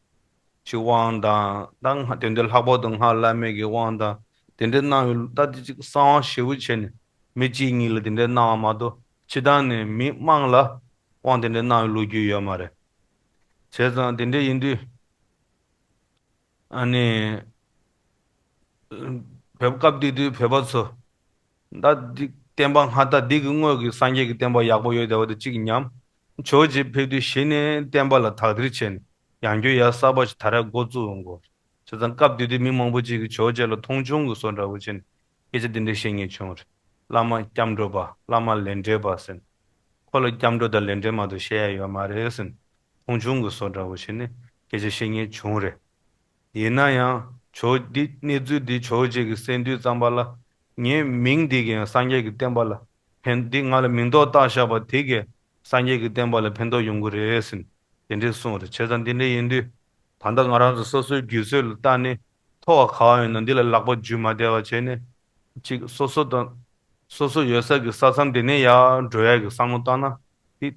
ཅིག་དབང་དང་ད་སྔ་དེ་འདྲ་ལྷག་པར་དུ་སྔགས་བླ་མེད་ཀྱི་དབང་དང་དེ་འདྲ་གནང་བའི་ད་དེ་ཅིག་གསང་བ་ཞེ་པོ་བྱས་ནས་མི་གཅིག་གཉིས་ལ་དེ་འདྲ་གནང་བ་མ་གཏོགས་སྤྱིར་བཏང་ནས་མི་དམངས་ལ་དབང་དེ་འདྲ་གནང་བའི་ལོ་རྒྱུས་ཡོད་མ་རེད། བྱས་ཙང་དེ་འདྲ་ཡིན་དུས། ཨ་ནི། བོད་སྐབས་དེ་དུས་བོད་པ་ཚོ། ད་འདི་བསྟན་པ་སྔར་ད་འདི་གི་སྔོན་གྱི་སངས་རྒྱས་ཀྱི་བསྟན་པ་ཡག་པོ་ཡོད་བསྡད་པ་དེ་གཅིག་ཉམས། ཇོ་བོ་རྗེ་ཕེབས་དུས་གཞི་ནས་བསྟན་པ་ལ་དག་ཐེར་བྱས་ནས་ཡང་བསྐྱར་ཡར་གསར་པ་ཞིག་དར་ཡག་འགོ་བཙུགས་ཡོང་གི་ཡོད། བྱས་ཙང་སྐབས་དེ་དུས་མི་མང་པོ་ཅིག་གིས་ཇོ་བོ་རྗེ་ལ་མཐོང་ཆུང་གི་བཟོ་འདྲ་བོ་བྱས་ནས་སྐད་ཆ་དེ་འདྲ་བཤད་མཁན་བྱུང་རེད། བླ་མ་སྐྱབས་འགྲོ་པ། བླ་མ་ལས་འབྲེལ་པ་ཟེར་ནས། ཁོ་ལ་སྐྱབས་འགྲོ་དང་ལས་འབྲེལ་མ་གཏོགས་བཤད་ཡ་ཡོད་མ་རེད་ཟེར་ནས། མཐོང་ཆུང་གི་བཟོ་འདྲ་བོ་བྱས་ནས་སྐད་ཆ་བཤད་མཁན་བྱུང་རེད། ཡིན་ན་ཡང་ཇོ་བོ་འདི་གནས་ཚུལ་འདི་ཇོ་བོ་རྗེ་གིས་གསན་དུས་ཙམ་པ་ལ། ངའི་མིང་འདི་གིས་སངས་རྒྱས་ཀྱི་བསྟན་པ་ལ་ཕན། འདི་ང་ལ་མིང་འདོགས་བཏགས་བཞག་པ་དེ་གིས་སངས་རྒྱས་ཀྱི་བསྟན་པ་ལ་ཕན་ཐོགས་ཡོང་གི་རེད་ཟེར་ནས་དེ་འདྲས་གསུངས་རེད། བྱས་ཙང་འདི་འདྲས་ཡིན་དུས་ད་ལྟ་ང་རང་ཚོ་སོ་སོའི་རྒྱུད་ཚོད་ལ་བལྟས་ནས་མཐོ་བ་ག་བ་ཡོད་ན་འདི་ལ་ལག་པ་འཇུ་མ་བསྡད་པ་བྱས་ནས་ཅིག་སོ་སོ་དང་། སོ་སོ་ཡོད་ས་གི་ས་མཚམས་དེ་ནས་ཡར་འགྲོ་ཡ་གི་བསམ་བློ་བཏང་ན་འདི་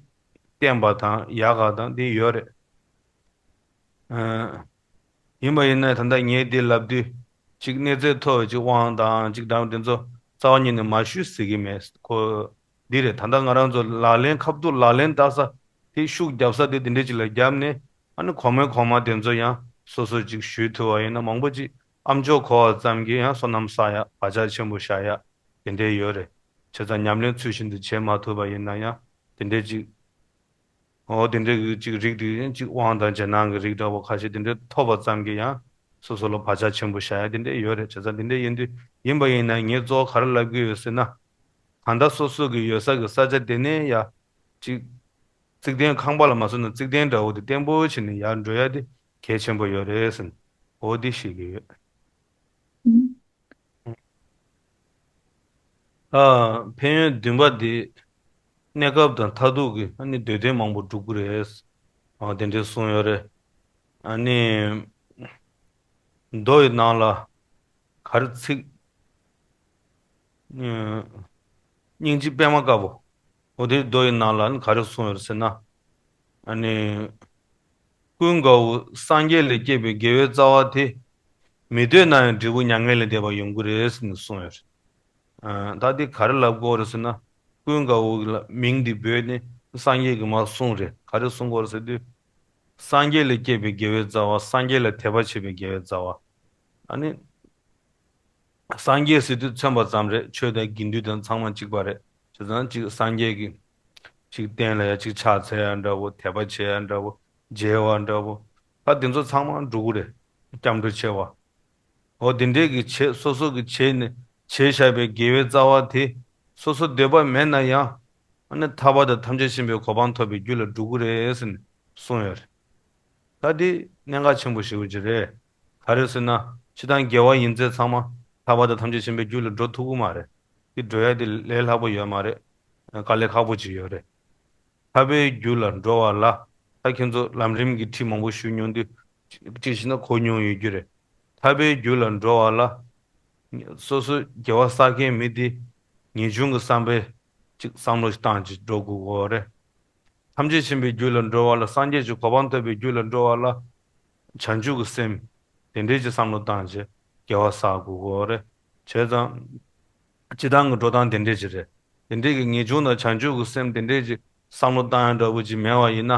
བསྟན་པ་དང་ཡག་ག་དང་འདི་ཡོད་རེད། ཨ། ཡིན་པ་ཡིན་ན་ད་ལྟ་ངས་འདི་ལབ་དུས་ཅིག་གནས་ཚད་མཐོ་བའི་ཅིག་དབང་དང་ཅིག་འདྲ་བ་དེ་ཚོ་རྩ་བ་ཉིད་ནས་མ་ཞུས་ཟེར་གི་མེད། ཁོ་ འདི་རེད། ད་ལྟ་ང་རང་ཚོ་ལག་ལེན་ཁ་ཐུག་ལག་ལེན་བསྟར་ས་དེ་ཤུགས་རྒྱབ་ས་དེ་དེ་འདྲས་ཅིག་ལ་རྒྱབ་ནས། ཨ་ནི་གོང་མའི་གོང་མ་དེ་ཚོ་ཡང་སོ་སོ་ཅིག་ཞུས་ཐུབ་པ་ཡིན་ན། མང་པོ་ཅིག་ཨ་མཆོག་གོ་བ་ཙམ་གྱིས་ཡང་བསོད་ནམས་བསགས་ཡ་བག་ཆགས་ཆེན་པོ་བཞག་ཡ་དེ་འདྲས་ཡོད་རེད། བྱས་ཙང་ཉམས་ལེན་ཚུལ་བཞིན་དུ་བྱེད་མ་ཐུབ་པ་ཡིན་ན་ཡང་དེ་འདྲས་ཅིག་འོ་དེ་འདྲས་ཀྱི་ཅིག་རིགས་དེ་ཡང་ཅིག་དབང་དང་རྗེས་གནང་གི་རིགས་འདྲ་བོ་ཁ་ཤས་དེ་འདྲས་ཐོབ་པ་ཙམ་གྱིས་ཡང་སོ་སོ་ལ་བག་ཆགས་ཆེན་པོ་བཞག་ཡ་དེ་འདྲས་ཡོད་རེད། བྱས་ཙང་དེ་འདྲས་ཡིན་དུས་ཡིན་པ་ཡིན་ན་ངས་གཙོ་བོ་ག་རེ་ལབ་ཀྱི་ཡོད་ཟེར་ན། གང་ལྟར་སོ་སོ་གི་ཡོད་ས་གི་ས་ཆ་དེ་ནས་ཡ་ཅིག་བརྩིགས་རྟེན་ཁང་པ་ལ་མ་སོང་ན་བརྩིགས་རྟེན་འདྲ་བོ་དེ་བརྟན་པོ་བྱས་ནས་ཡར་འགྲོ་ཡ་དེ་གལ་ཆེན་པོ་ཡོད་རེད་ཟེར་ནས་འོ་དེ་ཤེས་ཀྱི་ཡོད། ཨ། ཕན་ཡོན་བདུན་པ་འདི་གནས་སྐབས་དང་མཐར་ཐུག་གི་ཨ་ནི་འདོད་དོན་མང་པོ་འགྲུབ་ཀྱི་རེད། ཨ། དེ་འདྲས་གསུངས་ཡོད་རེད། ཨ་ནི་མདོ་ཡི་ནང་ལ་ག་རེ་ཚིག་ཨ། སྙིང་རྗེ་པདྨ་དཀར་པོ། འོ་དེ་མདོ་ཡི་ནང་ལ་ནི་ག་རེ་གསུངས་ཡོད་ཟེར་ན། ཨ་ནི། ཀུན་དགའ་བོ་སངས་རྒྱས་ལས་སྐྱེས་པའི་དགེ་བའི་རྩ་བ་དེ། མི་འདོད་ན་ཡང་འབྲས་བུ་མྱ་ངན་ལས་འདས་པ་ཡོང་གི་རེད་ཟེར་ནས་གསུངས་ཡོད་རེད། ཨ། ད་དེ་ག་རེ་ལབ་དགོས་རེད་ཟེར་ན། ཀུན་དགའ་བོ་ལ་མིང་འདི་འབོད་ནས་སངས་རྒྱས་ཀྱིས་མར་གསུངས་རེད། ག་རེ་གསུང་གི་ཡོད་རེད་ཟེར་དུས། སངས་རྒྱས་ལས་སྐྱེས་པའི་དགེ་བའི་རྩ་བ། སངས་རྒྱས་ལ་དད་པ་བྱེད་པའི་དགེ་བའི་རྩ་བ། ཨ་ནི། སངས་རྒྱས་ཟེར་དུས་མཚོན་པ་ཙམ་རེད། ཆོས་དང་དགེ་འདུན་དང་ཚང་མ་གཅིག་པ་རེད། བྱས་ཙང་གཅིག་སངས་རྒྱས་ཀྱི་གཅིག་བསྟན་ལ་ཡ་གཅིག་ཕྱག་འཚལ་ཡ་འདྲ་བོ། དད་པ་བྱེད་ཡ་འདྲ་བོ། མཇལ་བ་འདྲ་བོ། ད་དེ་ཚོ་ཚང་མ་འགྲོ་གི་རེད། སྐྱབས་འགྲོ་བྱེད་པ། འོ་དེ་འདྲས་ཀྱི་བྱེད། སོ་སོ་གི་བྱེད་ནས་བྱས་བཞག་པའི་དགེ་བའི་རྩ་བ་དེ་སོ་སོ་འདོད་པ་མེད་ན་ཡང་། ཨ་ནི་ཐར་པ་དང་ཐམས་ཅད་མཁྱེན་པའི་གོ་འཕང་ཐོབ་པའི་རྒྱུ་ལ་འགྲོ་གི་རེད་ཟེར་ནས་གསུངས་ཡོད་རེད། ད་འདི་གནད་འགག་ཆེན་པོ་ཞེ་པོ་ཅིག་རེད། ག་རེ་ཟེར་ན། སྤྱིར་བཏང་དགེ་བ་ཡིན་ཚད་ཚང་མ་ཐར་པ་དང་ཐམས་ཅད་མཁྱེན་པའི་རྒྱུ་ལ་འགྲོ་ཐུབ་ཀྱི་མ་རེད། འདི་འགྲོ་ཡ་དེ་ལས་སླ་པོ་ཡོད་མ་རེད། དཀའ་ལས་ཁག་པོ་ཅིག་ཡོད་རེད། ཐར་པའི་རྒྱུ་ལ་འགྲོ་བ་ལ། ད་ཁྱེད་ཚོ་ལམ་རིམ་གྱི་ཁྲིད་མང་པོ་ཞུ་མྱོང་དུས། གཅིག་བྱས་ན་གོ་མྱོང་ཡོད་རྒྱུ་རེད། ཐར་པའི་རྒྱུ་ལ་འགྲོ་བ་ལ། སོ་སོ་དགེ་བ་བསགས་མཁན་མི་དེ་ངེས་འབྱུང་གི་བསམ་པས་གཅིག་བསམ་བློ་བཏང་བྱས་འགྲོ་དགོས་ཀྱི་ཡོད་རེད། ཐམས་ཅད་མཁྱེན་པའི་རྒྱུ་ལ་འགྲོ་བ་ལ། སངས་རྒྱས་ཀྱི་གོ་འཕང་ཐོབ་པའི་རྒྱུ་ལ་འགྲོ་བ་ལ། བྱང་ཆུབ་ཀྱི་སེམས་དེ་འདྲས་ཀྱི་བསམ་བློ་བཏང་བྱས་དགེ་བ་བསགས་དགོས་ཀྱི་ཡོད་རེད། བྱས་ཙང་། སྤྱིར་བཏང་གི་འགྲོ་སྟངས་དེ་འདྲས་ཅིག་རེད། དེ་འདྲས་ཀྱི་ངེས་འབྱུང་དང་བྱང་ཆུབ་ཀྱི་སེམས་དེ་འདྲས་ཀྱི་བསམ་བློ་བཏང་ཡ་འདྲ་བོ་ཅིག་མེད་པ་ཡིན་ན།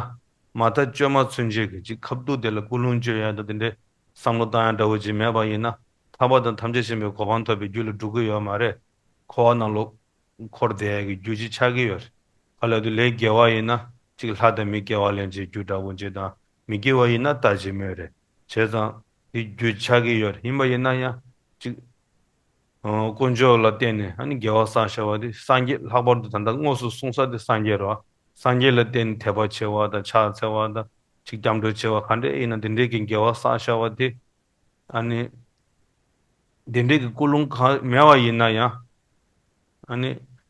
མ་མཐའ་བཅོས་མ་ཚུན་ཆད་ཀྱི་ཅིག་ཁ་ཐུག་དེ་ལ་ཀུན་སློང་བཅོས་ཡ་དང་དེ་འདྲས་བསམ་བློ་བཏང་ཡ་འདྲ་བོ་ཅིག་མེད་པ་ཡིན་ན། ཐར་པ་དང་ཐམས་ཅད་མཁྱེན་པའི་གོ་འཕང་ཐོབ་པའི་རྒྱུ་ལ་འགྲོ་གི་ཡོད་མ་རེད། འཁོར་བ་ནང་ལོགས་འཁོར་བསྡད་ཡ་གི་རྒྱུ་ཅིག་ཆགས་ཀྱི་ཡོད་རེད། ག་ལ་དུ་ལས་དགེ་བ་ཡིན་ན་ཅིག་ལྷ་དང་མི་དགེ་བ་ལེན་བྱེད་རྒྱུ་འདྲ་བོ་ཅིག་དང་། མི་དགེ་བ་ཡིན་ན་ལྟ་བྱེད་མོས་རེད། བྱས་ཙང་འདི་རྒྱུ་ཆགས་ཀྱི་ཡོད་རེད། ཡིན་པ་ཡིན་ན་ཡང་ཅིག་ཨ། དཀོན་མཆོག་ལ་བརྟེན་ནས་ཨ་ནི་དགེ་བ་བསགས་བཞག་པ་དེ་སངས་རྒྱས་ལྷག་པར་དུ་ད་ལྟ་དངོས་སུ་གསུངས་ས་དེ་སངས་རྒྱས་རེད་བ། སངས་རྒྱས་ལ་བརྟེན་ནས་དད་པ་བྱེད་པ་དང་ཕྱག་འཚལ་བ་དང་ཅིག་སྐྱབས་འགྲོ་བྱེད་པ་ག་འདྲས་ཡིན་ན་དེ་འདྲས་ཀྱི་དགེ་བ་བསགས་བཞག་པ་དེ། ཨ་ནི། དེ་འདྲས་ཀྱི་ཀུན་སློང་གང་མེད་པ་ཡིན་ན་ཡང་། ཨ་ནི།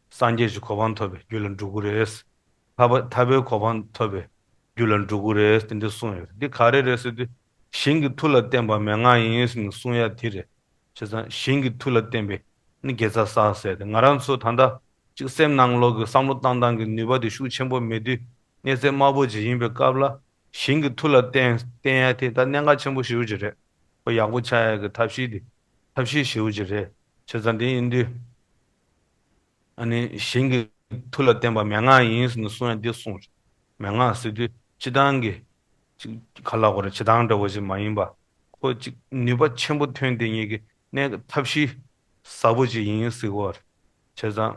སངས་རྒྱས་ཀྱི་གོ་འཕང་ཐོབ་པའི་རྒྱུ་ལ་འགྲོ་གི་རེད། ཐར་པ་ཐར་པའི་གོ་འཕང་ཐོབ་པའི་རྒྱུ་ལ་འགྲོ་གི་རེད། དེ་འདྲས་གསུངས་ཡོད་རེད། འདི་ག་རེ་རེད་ཟེར་དུས། ཞིང་གི་མཐུ་ལ་བརྟེན་པ་མན་ངག་ཡིན་ཟེར་ནས་གསུང་ཡ་དེ་རེད། བྱས་ཙང་ཞིང་གི་མཐུ་ལ་བརྟེན་པའི་ནི་དགེ་རྩ་བསགས་ཟེར་ཏེ། ང་རང་ཚོ་ད་ལྟ་ཅིག་སེམས་ནང་ལོགས་ཀྱི་བསམ་བློ་བཏང་སྟངས་ཀྱི་ནུས་པ་དེ་ཤུགས་ཆེན་པོ་མེད་དུས་གནས་ཚད་དམའ་པོ་ཅིག་ཡིན་པའི་སྐབས་ལ། ཞིང་གི་མཐུ་ལ་བརྟེན་བརྟེན་ཡ་དེ་ད་གནད་འགག་ཆེན་པོ་ཞེ་པོ་ཅིག་རེད། ཁོ་ཡག་པོ་ཆགས་ཡ་གི་ཐབས་ཤེས་དེ། ཐབས་ཤེས་ཞེ་པོ་ཅིག་རེད། བྱས་ཙང་དེ་ཡིན་དུས། ཨ་ནི་ཞིང་གི་མཐུ་ལ་བརྟེན་པ་མན་ངག་ཡིན་ཟེར་ནས་གསུང་ཡ་འདི་གསུངས་རེད། མན་ངག་ཟེར་དུས་སྤྱིར་བཏང་གི་ཅིག་ག་ལ་གོ་རེ་བྱེད་སྟངས་འདྲ་བོ་ཞིག་མ་ཡིན་པ། ཁོ་ཅིག་ནུས་པ་ཆེན་པོ་ཐོན་དེ་ཉིད་ཀྱི་གནས་ཐབས་ཤེས་ཟབ་པོ་ཅིག་ཡིན་ཟེར་གོ་རེད། བྱས་ཙང་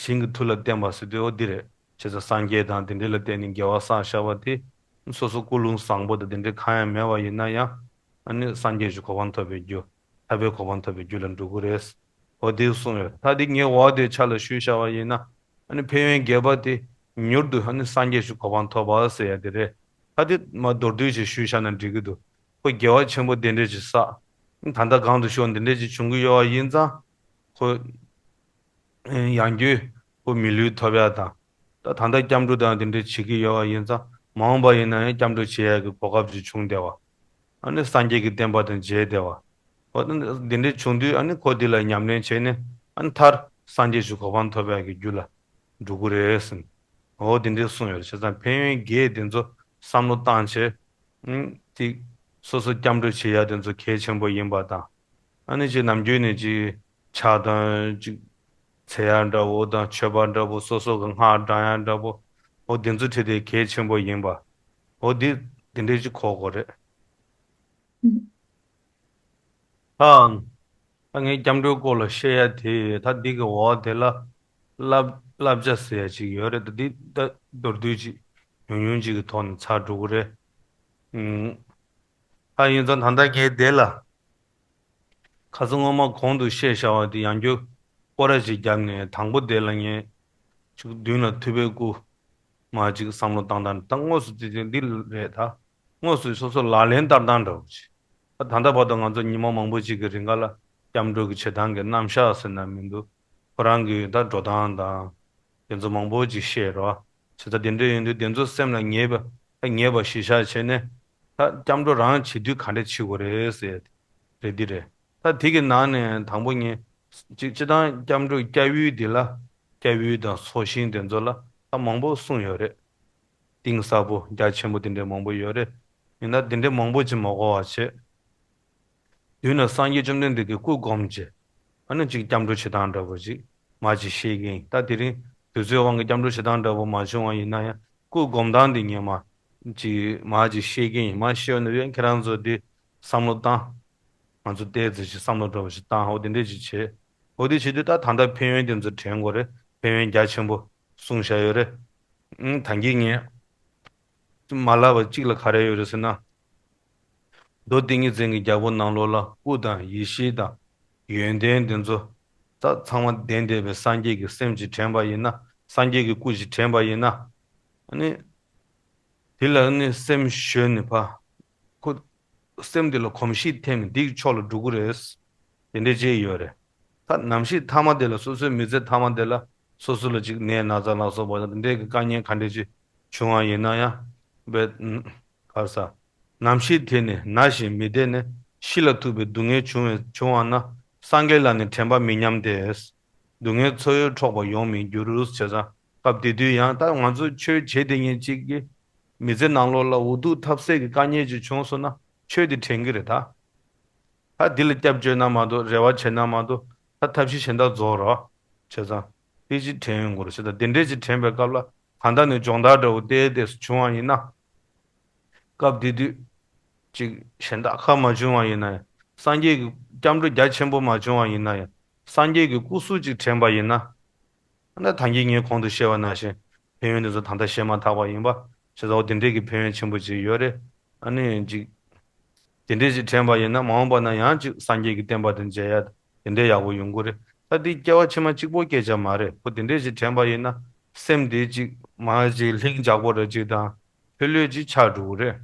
ཞིང་གི་མཐུ་ལ་བརྟེན་པ་ཟེར་དུས་འོ་འདི་རེད། བྱས་ཙང་སངས་རྒྱས་དང་དེ་འདྲ་ལ་བརྟེན་ནས་དགེ་བ་བསགས་བཞག་པ་དེ། སོ་སོ་ཀུན་སློང་བཟང་པོ་དང་དེ་འདྲ་གང་ཡང་མེད་པ་ཡིན་ན་ཡང་། ཨ་ནི་སངས་རྒྱས་ཀྱི་གོ་འཕང་ཐོབ་པའི་རྒྱུ། ཐར་པའི་གོ་འཕང་ཐོབ་པའི་རྒྱུ་ལ་འགྲོ་གི་རེད། འོ་དེ་གསུངས་ཡོད། ད་དེ་ངས་འོ་དེ་ཆ་ལ་ཞུས་བཞག་པ་ཡིན་ན། ཨ་ནི་ཕན་ཡོན་བརྒྱད་པ་དེ་མྱུར་དུ་ཨ་ནི་སངས་རྒྱས་ཀྱི་གོ་འཕང་ཐོབ་པ་ཟེར་ཡ་དེ་རེད། ད་དེ་མ་མདོར་བསྡུས་ཤིག་ཞུས་བཞག་ན་འགྲིག་གི་འདུག་ཁོ་དགེ་བ་ཆེན་པོ་དེ་འདྲས་ཅིག་བསགས། ད་ལྟ་གོང་དུ་ཞུས་འདི་འདྲས་ཅིག་བྱུང་གི་ཡོད་པ་ཡིན་ཙང་། ཁོ། ཡང་རྒྱུད་ཁོ་མི་ལུས་ཐོབ་ཡ་དང་། ད་ད་ལྟ་སྐྱབས་འགྲོ་དང་དེ་འདྲས་བྱེད་ཀྱི་ཡོད་པ་ཡིན་ཙང་། མ་འོངས་པ་ཡིན་ན་ཡང་སྐྱབས་འགྲོ་བྱེད་ཡ་གི་གོ་སྐབས་ཅིག་བྱུང་བསྡད་པ། ཨ་ནི་སངས་རྒྱས་ཀྱི་བསྟན་པ་དང་མཇལ་བསྡད་པ། འོ་ན་དེ་འདྲས་བྱུང་དུས་ཨ་ནི་ཁོ་དེ་ལ་ཉམས་ལེན་བྱས་ནས་ཨ་ནི་མཐར་སངས་རྒྱས་ཀྱི་གོ་འཕང་ཐོབ་ཡ་གི་རྒྱུ་ལ་འགྲོ་གི་རེད་ཟེར། འོ་དེ་འདྲས་གསུངས་ཡོད་རེད། བྱས་ཙང་ཕན་ཡོན་བརྒྱད་དེ་ཚོ་བསམ་བློ་བཏང་བྱས། ཨང་། ཅིག་སོ་སོ་སྐྱབས་འགྲོ་བྱེད་ཡ་དེ་ཚོ་གལ་ཆེན་པོ་ཡིན་པ་དང་། ཨ་ནི་ཅིག་ནམ་རྒྱུན་ནས་ཅིག་ཕྱག་དང་ཅིག་ འཚལ་ཡག་འདྲ་བོ་དང་མཆོད་པ་འདྲ་བོ་སོ་སོ་གི་སྔགས་བགྲང་ཡག་འདྲ་བོ། འོ་དེ་ཚོ་ཁྲིད་དེ་གལ་ཆེན་པོ་ཡིན་པ། འོ་དེ་དེ་འདྲས་ཅིག་གོ་དགོས་རེད། ཨ། ད་ངས་སྐྱབས་འགྲོའི་སྐོར་ལ་བཤད་ཡ་དེ་ད་འདི་གི་འོག་དེ་ལ་བསླབ་བསླབ་བྱ་ཟེར་ཡ་ཅིག་ཡོད་རེད། ད་འདི་ད་མདོར་བསྡུས་ཅིག་ཉུང་ཉུང་ཅིག་གི་ཐོག་ནས་ཚར་འགྲོ་གི་རེད། ཨུམ། ད་ཡིན་ཙང་ད་ལྟ་ངས་དེ་ལ་ཁ་སང་སྔོན་མ་གོང་དུ་བཤད་བཞག་པ་དེ་ཡང་བསྐྱར་སྐོར་ར་ཅིག་བརྒྱབ་ནས་དང་པོ་དེ་ལ་ངས་ཅིག་མདུན་ལ་ཐུབ་པའི་སྐུ་མར་ཅིག་བསམ་བློ་བཏང་སྟངས་ད་དངོས་སུ་དེ་དེ་འདི་རེད་ད། དངོས་སུ་སོ་སོ་ལག་ལེན་བསྟར་སྟངས་འདྲ་བོ་ཅིག་ད་ད་ལྟ་བར་དུ་ང་ཚོ་ཉི་མ་མང་པོ་ཅིག་གི་རིང་ག་ལ་སྐྱབས་འགྲོ་གི་བྱེད་སྟངས་ཀྱི་རྣམ་གཞག་ཟེར་ན་མི་འདུག་ཁོ་རང་གི་ད་འགྲོ་སྟངས་དང་། དེ་ཚོ་མང་པོ་ཅིག་བཤད་རོགས། བྱས་ཙང་དེ་འདྲ་ཡིན་དུས་དེ་ཚོ་སེམས་ལ་ངེས་པ་ད་ངེས་པ་གཞིར་བཞག་བྱས་ནས། ད་སྐྱབས་འགྲོ་རང་བྱེད་དུས་ག་འདྲ་བྱེད་དགོས་རེད་ཟེར་ཡ་དེ་རེད། འདི་རེད། ད་དེ་གི་ནང་ནས་དང་པོ་ངས་ཅིག་སྤྱི་བཏང་སྐྱབས་འགྲོ་སྐྱབས་ཡུལ་འདི་ལ་སྐྱབས་ཡུལ་དང་ཚོགས་ཞིང་དེ་ཚོ་ལ་ད་མང་པོ་གསུངས་ཡོད་རེད། གཏིང་ཟབ་པོ་རྒྱ་ཆེན་པོ་དེ་འདྲ་མང་པོ་ཡོད་རེད། ཡིན་ན་དེ་འདྲ་མང་པོ་ཅིག་མ་གོ་བ་བྱས། མདུན་ལ་སངས་རྒྱས་བཅོམ་ལྡན་འདས་ཀྱི་སྐུ་བསྒོམས་བྱས། ཨ་ནི་ཅིག་སྐྱབས་འགྲོ་བྱེད་སྟངས་འདྲ་པོ་ཅིག་མར་ཅིག་བཤད་ཀྱི་ཡིན། ད་དེ་རིང་དུས་ཚོད་དབང་གིས་སྐྱབས་འགྲོ་བྱེད་སྟངས་འདྲ་པོ་མ་བྱུང་བ་ཡིན་ན་ཡང་སྐུ་བསྒོམ་སྟངས་འདི་ངས་མར་ཅིག་མར་ཅིག་བཤད་ཀྱི་ཡིན། མར་བཤད་ཡོང་དུས་ཁྱེད་རང་ཚོ་འདི་བསམ་བློ་བཏང་། ང་ཚོ་བལྟས་ཙམ་ཞིག་བསམ་བློ་འདྲ་པོ་ཞིག་བཏང་། འོ་དེ་འདྲས་ཅིག་བྱེད། འོ་དེ་བྱེད་དུས་ད་ད་ལྟ་ཕན་ཡོན་དེ་ཚོ་དྲན་དགོས་རེད། ཕན་ཡོན་རྒྱ་ཆེན་པོ་གསུངས་བཞག་ཡོད་རེད། ཨང་། ད་གིན་ངས་མ་ལབ་པ་གཅིག་ལ་ག་རེ་ཡོད་རེད་ཟེར་ན། མདོ་ཏིང་ངེ་འཛིན་གྱི་རྒྱལ་པོ་ནང་ལོགས་ལ་སྐུ་དང་ཡེ་ཤེས་དང་ཡོན་ཏན་དེ་ཚོ་ད་ཚང་མ་ལྡན་བསྡད་པའི་སངས་རྒྱས་ཀྱི་སེམས་ཅིག་དྲན་པ་ཡིན་ན། སངས་རྒྱས་ཀྱི་སྐུ་ཅིག་དྲན་པ་ཡིན་ན། ཨ་ནི་དེ་ལ་ནི་སེམས་གཞོལ་ནས་ཕ་ཁོ་སེམས་དེ་ལ་གོམས་གཤིས་ཐེབས་ནས་འདིའི་ཕྱོགས་ལ་འགྲོ་གི་རེད། དེ་འདྲས་བྱས་ཡོད་རེད། ད་ནམ་ཞིག་མཐའ་མ་དེ་ལ་སོ་སོའི་མི་ཚེ་མཐའ་མ་དེ་ལ་སོ་སོ་ལ་ཅིག་ནད་ན་ཚ་ལ་སོགས་པ་དེ་འདྲས་ཀྱི་དཀའ་ངལ་ག་འདྲས་ཅིག་བྱུང་བ་ཡིན་ན་ཡང་། བས། ག་རེ་ཟ། ནམ་ཞིག་དེ་ནི་ན་ཞིང་མི་བདེ་ནས། ཤི་ལ་ཐུག་པའི་སྡུག་བསྔལ་བྱུང་བའི་བྱུང་བ་ན། སངས་རྒྱས་ལ་ནི་དྲན་པ་མི་ཉམས་ཏེ། སྡུག་བསྔལ་ཚོགས་ཡོད་འཕྲོག་པ་ཡོང་མི་འགྱུར། བྱས་ཙང་སྐབས་དེ་དུས་ཡང་ད་ང་ཚོ་ཆོས་བྱེད་དེ་ཉིད་ཅིག་གི་མི་ཚེ་ནང་ལོགས་ལ་འུ་སྡུག་ཐབས་ཟད་ཀྱི་དཀའ་ངལ་ཅིག་བྱུང་སོང་ན་ཆོས་དེ་དྲན་གྱི་རེད་ད། ད་འདི་ལ་སྐྱབས་བཅོལ་ན་མ་གཏོགས་རེ་བ་བྱེད་ན་མ་གཏོགས་ད་ཐབས་ཤེས་གཞན་དག་རྫོགས་རོགས། བྱས་ཙང་དེ་ཅིག་དྲན་ཡོང་དགོས་རེད། བྱས་ཙང་དེ་འདྲས་ཅིག་དྲན་པའི་སྐབས་ལ་ད་ལྟ་ནས་སྦྱོང་བརྡར་འདྲ་བོ་ཏོག་ཙམ་བྱུང་བ་ཡིན་ན། སྐབས་དེ་དུས་ཅིག་གཞན་དག་ཁག་མ་བྱུང་བ་ཡིན་ན་ཡང་། སངས་རྒྱས་ཀྱི་སྐྱབས་འགྲོ་རྒྱ་ཆེན་པོ་མ་བྱུང་བ་ཡིན་ན་ཡང་། སངས་རྒྱས་ཀྱི་སྐུ་གཟུགས་ཅིག་དྲན་པ་ཡིན་ན། ཨ་ནི་ད་གིན་ངས་གོང་དུ་བཤད་པ་ནང་བཞིན་ཕན་ཡོན་དེ་ཚོ་ད་ལྟ་བཤད་མ་ཐག་པ་ཡིན་པ། བྱས་ཙང་འོ་དེ་འདྲས་ཀྱི་ཕན་ཡོན་ཆེན་པོ་ཅིག་ཡོད་རེད། ཨ་ནི་ཅིག་དེ་འདྲས་ཅིག་དྲན་པ་ཡིན་ན་མ་འོངས་པ་ན་ཡང་ཅིག་སངས་རྒྱས་ཀྱི་བསྟན་པ་དེ་མཇལ་ཡ་དེ་འདྲས་ཡག་པོ་ཡོང་གི་རེད། ད་འདི་སྐྱེ་བ་ཕྱི་མ་གཅིག་པོ་སྐྱེ་ཆ་མ་རེད། འོ་དེ་འདྲས་ཅིག་དྲན་པ་ཡིན་ན་སེམས་དེ་ཅིག་མར་ཅིག་ལྷིང་འཇགས་པོ་རེ་ཅིག་དང་ལྷོད་ལྷོད་ཅིག་ཆགས་འགྲོ་གི་རེད།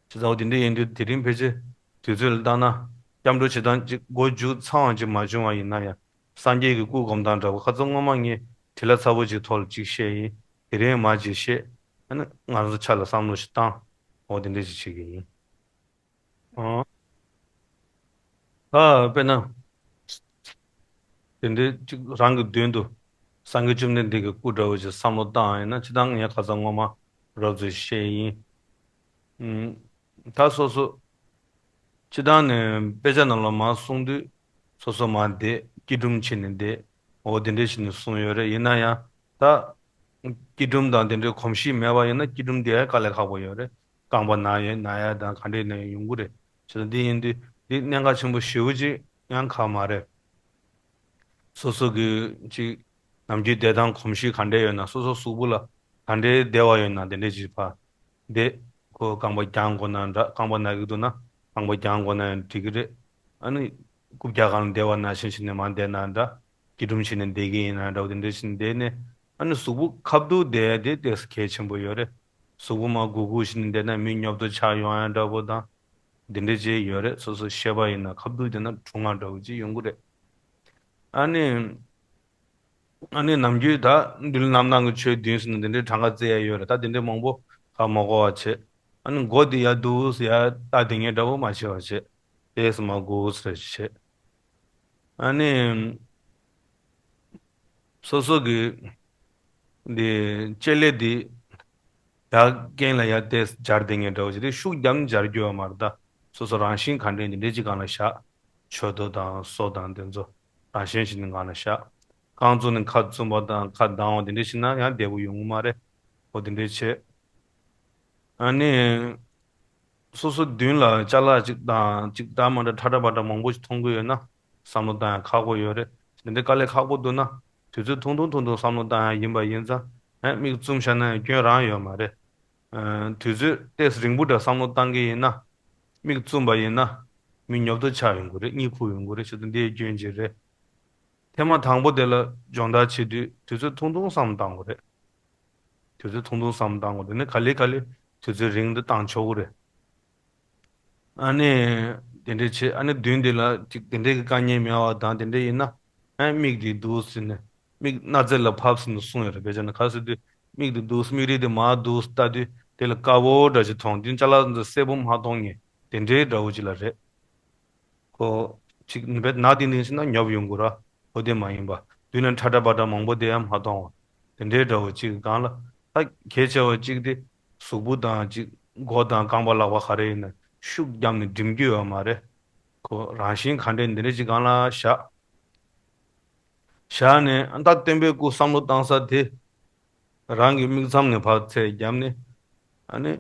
བྱས་ཙང་འོ་དེ་འདྲ་ཡིན་དུས་དེ་རིང་ཕལ་ཆེར་དུས་ཚོད་ལ་བལྟས་ན་སྐྱབས་འགྲོ་བྱེད་སྟངས་ཅིག་མགོ་མཇུག་ཚང་བ་ཅིག་མ་བྱུང་བ་ཡིན་ན་ཡང་། སངས་རྒྱས་ཀྱི་སྐུ་སྒོམ་སྟངས་འདྲ་བོ་ཁ་སང་སྔོན་མ་ངས་བྲིས་ལ་ཚ་པོ་ཅིག་ཐོག་ལ་ཅིག་བཤད་ཡིན། དེ་རིང་མར་ཅིག་བཤད། ཨ་ནི་ང་རང་ཚོ་ཆ་ལ་བསམ་བློ་ཞིག་བཏང་། འོ་དེ་འདྲ་ཅིག་བྱེད་ཀྱི་ཡིན། ཨང་། ད་དཔེར་ན། དེ་འདྲའི་གཅིག་རང་གི་མདུན་དུ་སངས་རྒྱས་བཅོམ་ལྡན་འདས་ཀྱི་སྐུ་འདྲ་བོ་ཞིག་བསམ་བློ་བཏང་ཡིན་ན། སྤྱིར་བཏང་ངས་ཁ་སང་སྔོན་མ་རོབ་ཙམ་བཤད་ཡིན། ཨུམ། ད་སོ་སོ་སྤྱིར་བཏང་ནས་དཔེ་ཆ་ནང་ལ་མར་གསུངས་དུས་སོ་སོ་མར་བསྡད། སྐྱིལ་ཀྲུང་བྱས་ནས་བསྡད། འོ་དེ་འདྲ་བྱས་ནས་གསུངས་ཡོད་རེད། ཡིན་ན་ཡང་ད་སྐྱིལ་ཀྲུང་དང་དེ་འདྲའི་གོམས་གཤིས་མེད་པ་ཡིན་ན་སྐྱིལ་ཀྲུང་བསྡད་ཡ་དཀའ་ལས་ཁག་པོ་ཡོད་རེད། རྐང་པ་ན་ཡོད་ན་ཡ་དང་ག་འདྲས་ན་ཡོད་ཡོང་གི་རེད། བྱས་ཙང་འདི་ཡིན་དུས་འདི་གནད་འགག་ཆེན་པོ་ཞེ་པོ་ཅིག་ཡང་ཁག་མ་རེད། སོ་སོ་གི་ཅིག་ནམ་རྒྱུན་བསྡད་སྟངས་གོམས་གཤིས་ག་འདྲས་ཡོད་ན། སོ་སོ་གཟུགས་པོ་ལ་ག་འདྲས་བདེ་བ་ཡོད་ན་དེ་འདྲས་ཅིག་ཕར་བསྡད། ཁོ་རྐང་པ་བརྐྱང་དགོས་ན་འདྲ། རྐང་པ་ན་གི་འདུག་ན་རྐང་པ་བརྐྱང་དགོས་ན་ཡང་འགྲིག་གི་རེད། ཨ་ནི་རྐུབ་བཀྱག་སྒང་ལ་བསྡད་པ་ནང་བཞིན་བྱས་ནས་མར་བསྡད་ན་འདྲ། སྐྱིལ་ཀྲུང་བྱས་ནས་བསྡད་ཀྱི་ཡིན་ན་འདྲ་བོ་དེ་འདྲ་བྱས་ནས་བསྡད་ནས། ཨ་ནི་གཟུགས་པོ་ཁ་བསྡུར་བསྡད་དེ་ཏོག་ཙམ་གལ་ཆེན་པོ་ཡོད་རེད། གཟུགས་པོ་མར་སྒུར་སྒུར་བྱས་ནས་བསྡད་ན་མི་ཉོབ་ཏོ་ཆགས་ཡོང་ཡ་འདྲ་བོ་དང་། འདི་འདྲ་ཅིག་ཡོད་རེད། སོ་སོ་ཤེས་པ་ཡིན་ན་ཁ་བསྡུར་བསྡད་ན་གྲུང་ང་འདྲ་བོ་ཅིག་ཡོང་གི་རེད། ཨ་ནི། ཨ་ནི་ནམ་རྒྱུན་ད་མདུན་ལམ་ནང་གི་ཆོས་བདུན་ཟེར་ན་འདི་འདྲའི་གྲངས་ཀ་བརྩི་ཡ་ཡོད་རེད། ད་འདི་འདྲའི་མང་པོ་ཧ་མ་གོ་བ་བྱེད། ཨ་ནི་མགོ་འདི་ཡར་འདུག་ཟེར་ཡ་ལྟ་དེ་ངས་འདྲ་བོ་མ་བྱེད་པ་བྱེད། དེས་མ་དགོས་ཟེར་བྱེད། ཨ་ནི། སོ་སོ་གི་འདི་ལྕེ་ལེ་འདི་ཡར་རྐན་ལ་ཡར་ཏོག་ཙམ་སྦྱར་དེ་ངས་འདྲ་བོ་བྱེད་དེ་ཤུགས་རྒྱབ་ནས་སྦྱར་རྒྱུ་ཡོད་མ་རེད་ད། སོ་སོ་རང་བཞིན་ག་འདྲས་འདི་འདྲས་ཅིག་སྒང་ལ་བཞག། མཆུ་ཏོ་དང་སོ་དང་དེ་ཚོ་རང་བཞིན་ཞིག་ནི་སྒང་ལ་བཞག། རྐང་བཙུགས་ནས་ཁ་བཙུམ་པ་དང་ཁ་གདངས་པ་དེ་འདྲ་བྱས་ན་ཡང་བདེ་པོ་ཡོང་གི་མ་རེད། འོ་དེ་འདྲ་བྱས། ཨ་ནི། སོ་སོ་མདུན་ལ་ཅ་ལག་ཅིག་དང་ཅིག་འདྲ་མི་འདྲ་ཁྲ་ཁྲ་འབར་འབར་མང་པོ་ཞིག་མཐོང་གི་ཡོད་ན་བསམ་བློ་བཏང་ཡ་ཁག་པོ་ཡོད་རེད། དེ་འདྲའི་དཀའ་ལས་ཁག་པོ་འདུག་ན་དུས་ཚོད་ཐུང་ཐུང་ཐུང་ཐུང་བསམ་བློ་བཏང་ཡ་ཡིན་པ་ཡིན་ཙང་ཨ་མིག་བཙུམ་བཞག་ན་ཡང་སྐྱོན་རང་ཡོད་མ་རེད། ཨ་དུས་ཚོད་ཏོག་ཙམ་རིང་པོ་འདྲ་བསམ་བློ་བཏང་གི་ཡིན་ན་མིག་བཙུམ་པ་ཡིན་ན་མི་ཉོབ་ཏོ་ཆགས་ཡོང་གི་རེད། གཉིད་ཁུག་ཡོང་གི་རེད། བྱས་ཙང་འདི་ཡི་སྐྱོན་ཅིག་རེད། ཐེངས་མ་དང་པོ་དེ་ལ་སྦྱོང་བརྡར་བྱེད་དུས་དུས་ཚོད་ཐུང་ཐུང་བསམ་བློ་བཏང་དགོས་རེད། དུས་ཚོད་ཐུང་ཐུང་བསམ་བློ་བཏང་དགོས། དེ་ནས་ག་ལེ་ག་ལེ་དུས་ཚོད་རིང་དུ་བཏང་ཆོག་གི་རེད། ཨ་ནི། དེ་འདྲས་བྱེད། ཨ་ནི་མདུན་དེ་ལ་ཅིག་དེ་འདྲས་ཀྱི་དཀའ་ངལ་མེད་པ་དང་དེ་འདྲས་ཡིན་ན། ཨ་མིག་དེ་འདུག་ཟེར་ནས་མིག་སྣ་རྩེ་ལ་ཕབ་ཟེར་ནས་གསུངས་ཡོད་རེད། དཔེ་བྱས་ན་ག་ཟེར་དུས་མིག་དེ་འདུག་མིག་རིལ་དེ་མར་འདུག་ལྟ་དུས་དེ་ལ་དཀར་པོ་འདྲ་ཞིག་མཐོང་དུས་ཅ་ལག་འདི་གསལ་པོ་མ་མཐོང་ངེས་དེ་འདྲའི་འདྲ་བོ་ཅིག་ལ་རེད། ཁོ། ཅིག་ནི་བེད་ནག་ཏིང་ཏིང་ཞིག་ན་ཉོབ་ཡོང་གི་ར། འོ་དེ་མ་ཡིན་པ། མདུན་ན་ཁྲ་ཁྲ་འབར་འབར་མང་པོ་དེ་ཡང་མ་མཐོང་བ། དེ་འདྲའི་འདྲ་བོ་ཅིག་གི་སྒང་ལ། ད་གལ་ཆེ་བ་ཅིག་དེ། གཟུགས་པོ་དང་ཅིག་མགོ་དང་རྐང་པ་ལག་པ་ག་རེ་ཡིན་ན་ཤུགས་བརྒྱབ་ནས་སྒྲིམ་རྒྱུ་ཡོད་མ་རེད། ཁོ་རང་བཞིན་ག་འདྲས་འདི་འདྲས་ཅིག་སྒང་ལ་བཞག་བཞག་ནས་ད་སྟོན་པའི་སྐུ་བསམ་བློ་བཏང་ས་དེ། རང་གི་མིག་མཚམས་ནས་ཕར་ཚད་བརྒྱབ་ནས། ཨ་ནི།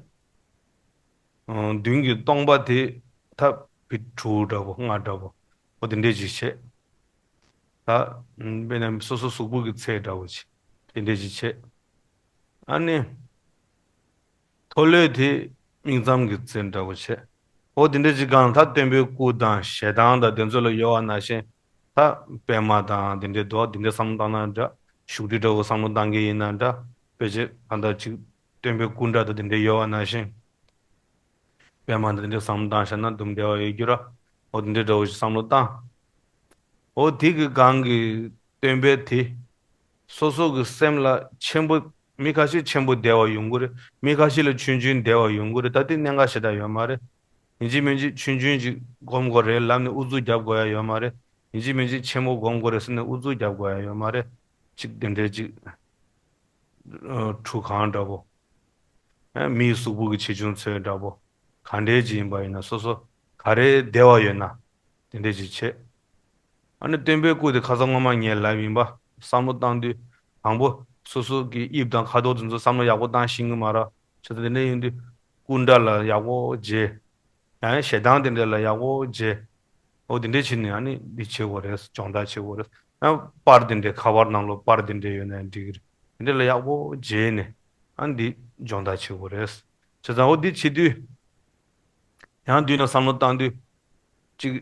མདུན་གྱི་སྟོང་པ་དེ་ཐབ་བི་དྲུག་འདྲ་པོ་ལྔ་འདྲ་པོ་འོ་དེ་འདྲས་ཅིག་བྱས། ད་དཔེར་ན་སོ་སོ་གཟུགས་པོ་གི་ཚད་འདྲ་པོ་ཅིག་དེ་འདྲས་ཅིག་བྱས། ཨ་ནི། མཐོ་ལོས་དེ་མིག་མཚམས་ཀྱི་ཚད་འདྲ་པོ་བྱས། འོ་དེ་འདྲས་ཅིག་གང་ད་སྟོན་པའི་སྐུ་དང་ཞེ་སྡང་དང་དེ་ཚོ་ལ་ཡོད་པ་ནང་བཞིན། ད་པད་མ་དང་དེ་འདྲས་འདུག་དེ་འདྲས་བསམ་བློ་བཏང་ན་འདྲ། བཞུགས་ཁྲི་འདྲ་པོ་བསམ་བློ་བཏང་གི་ཡིན་ན་འདྲ། དཔེ་ཆ་ད་ལྟ་ཅིག་སྟོན་པའི་སྐུ་འདྲ་དང་དེ་འདྲས་ཡོད་པ་ནང་བཞིན། པད་མ་དང་དེ་འདྲས་བསམ་བློ་བཏང་བཞག་ན་དུམ་བདེ་བ་ཡོད་རྒྱུ་ར། འོ་དེ་འདྲས་འདྲ་པོ་ཞིག་བསམ་བློ་བཏང་། འོ་དེ་གི་སྒང་གི་སྟོན་པའི་དེ། སོ་སོ་གི་སེམས་ལ་ཆེན་པོ། མི་ཁ་ཤས་ཆེན་པོ་བདེ་བ་ཡོང་གི་རེད། མི་ཁ་ཤས་ལ་ཆུང་ཆུང་བདེ་བ་ཡོང་གི་རེད། ད་དེ་གནད་འགག་ཞེ་དྲག་ཡོད་མ་རེད། ཡིན་གཅིག་མིན་གཅིག་ཆུང་ཆུང་ཅིག་སྒོམ་དགོས་རེད་ལབ་ནས་ཨུ་ཚུགས་རྒྱབ་དགོས་ཡ་ཡོད་མ་རེད། ཡིན་གཅིག་མིན་གཅིག་ཆེན་པོ་སྒོམ་དགོས་རེད་ཟེར་ནས་ཨུ་ཚུགས་རྒྱབ་དགོས་ཡ་ཡོད་མ་རེད། ཅིག་དེ་འདྲའི་ཅིག་ཁྲུ་གང་འདྲ་པོ། མིའི་གཟུགས་པོ་གི་ཆེ་ཆུང་ཚོད་འདྲ་པོ། ག་འདྲའི་ཅིག་ཡིན་པ་ཡིན་ན་སོ་སོ་ག་རེ་བདེ་བ་ཡོད་ན། དེ་འདྲས་ཅིག་བྱེད། ཨ་ནི་སྟོན་པའི་སྐུ་དེ་ཁ་སང་སྔོན་མ་ངས་ལབ་ཡིན་པ། བསམ་བློ་བཏང་དུས། དང་པོ། སོ་སོ་གི་དབྱིབས་དང་ཁ་དོག་དེ་ཚོ་བསམ་བློ་ཡག་པོ་བཏང་ཤེས་ཀྱི་མ་རེད། བྱས་ཙང་དེ་འདྲ་ཡིན་དུས། སྐུ་འདྲ་ལ་ཡག་པོ་མཇལ། ཡང་ཞེ་སྡང་དེ་འདྲ་ལ་ཡག་པོ་མཇལ། འོ་དེ་འདྲས་བྱས་ནས་ཨ་ནི་འདི་བྱེད་དགོས་རེད། སྦྱོང་བརྡར་བྱེད་དགོས་རེད། ཡང་པར་དེ་འདྲས་ཁ་པར་ནང་ལོགས་པར་དེ་འདྲས་ཡོད་ན་འགྲིག་གི་རེད། དེ་འདྲས་ལ་ཡག་པོ་མཇལ་ནས་ཨ་ནི་འདི་སྦྱོང་བརྡར་བྱེད་དགོས་རེད། བྱས་ཙང་འོ་འདི་བྱེད་དུས། ཡང་མདུན་ལ་བསམ་བློ་བཏང་དུས། གཅིག་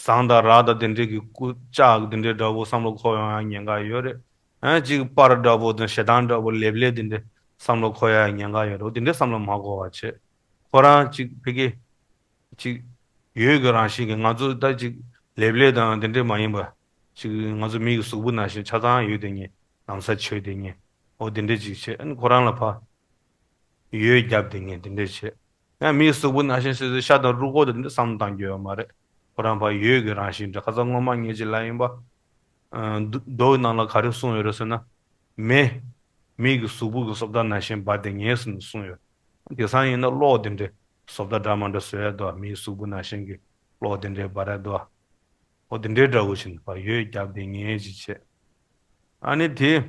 ཟངས་དང་རག་དང་དེ་འདྲས་ཀྱི་སྐུ་ལྕགས་དེ་འདྲས་འདྲ་པོ་བསམ་བློ་འཁོར་ཡོང་ཡང་ཉེན་ཁ་ཡོད་རེད། ཡང་གཅིག་པར་འདྲ་པོ་དང་ཞེ་སྡང་འདྲ་པོ་ལེབ་ལེབ་དེ་འདྲས་བསམ་བློ་འཁོར་ཡང་ཉེན་ཁ་ཡོད་རེད། དེ་འདྲས་བསམ་བློ་མ་འཁོར་བ་བྱེད། ཁོ་རང་གཅིག་ཕ་གི་གཅིག་འོད་ཀྱི་རང་བཞིན་གྱི་ང་ཚོ་ད་གཅིག་ལེབ་ལེབ་དང་དེ་འདྲས་མ་ཡིན་པ། གཅིག་ང་ཚོ་མི་གི་གཟུགས་པོ་ནང་བཞིན་ཆ་ཚང་ཡོད་དེ་ངེས། ལམ་སང་ཆོད་དེ་ངེས། འོ་དེ་འདྲས་གཅིག་བྱེད། ཨ་ནི་ཁོ་རང་ལ་ཕར། འོད་བརྒྱབ་དེ་ངས་དེ་འདྲས་བྱེད། ཡང་མིའི་གཟུགས་པོ་ནང་བཞིན་སོ་སོའི་ཤ་དང་རུས་ཁོག་དེ་འདྲ་བསམ་བློ་གཏོང་རྒྱུ་ཡོད་མ་རེད། ཁོ་རང་ཕར་འོད་ཀྱི་རང་བཞིན་འདྲ། ཁ་སང་སྔོན་མ་ངས་ཅིག་ལབ་ཡིན་པ། ཨ་རྡོ་རྡོ་ཡི་ནང་ལ་ག་རེ་གསུངས་ཡོད་རེད་ཟེར་ན། མེ། མི་གི་གཟུགས་པོ་གི་བཟོ་ལྟ་ནང་བཞིན་འབར་དེ་ངས་ཟེར་ནས་གསུངས་ཡོད། དེང་སང་ཡིན་ན་གློག་དེ་འདྲ་བཟོ་ལྟ་འདྲ་མ་འདྲ་བཟོ་ཡ་འདུག་མིའི་གཟུགས་པོ་ནང་བཞིན་གྱི་གློག་དེ་འདྲ་འབར་ཡ་འདུག་འོ་དེ་འདྲའི་འདྲ་བོ་ཞིག་ཕར་འོད་བརྒྱབ་དེ་ངས་ཅིག་བྱེད། ཨ་ནི་དེ།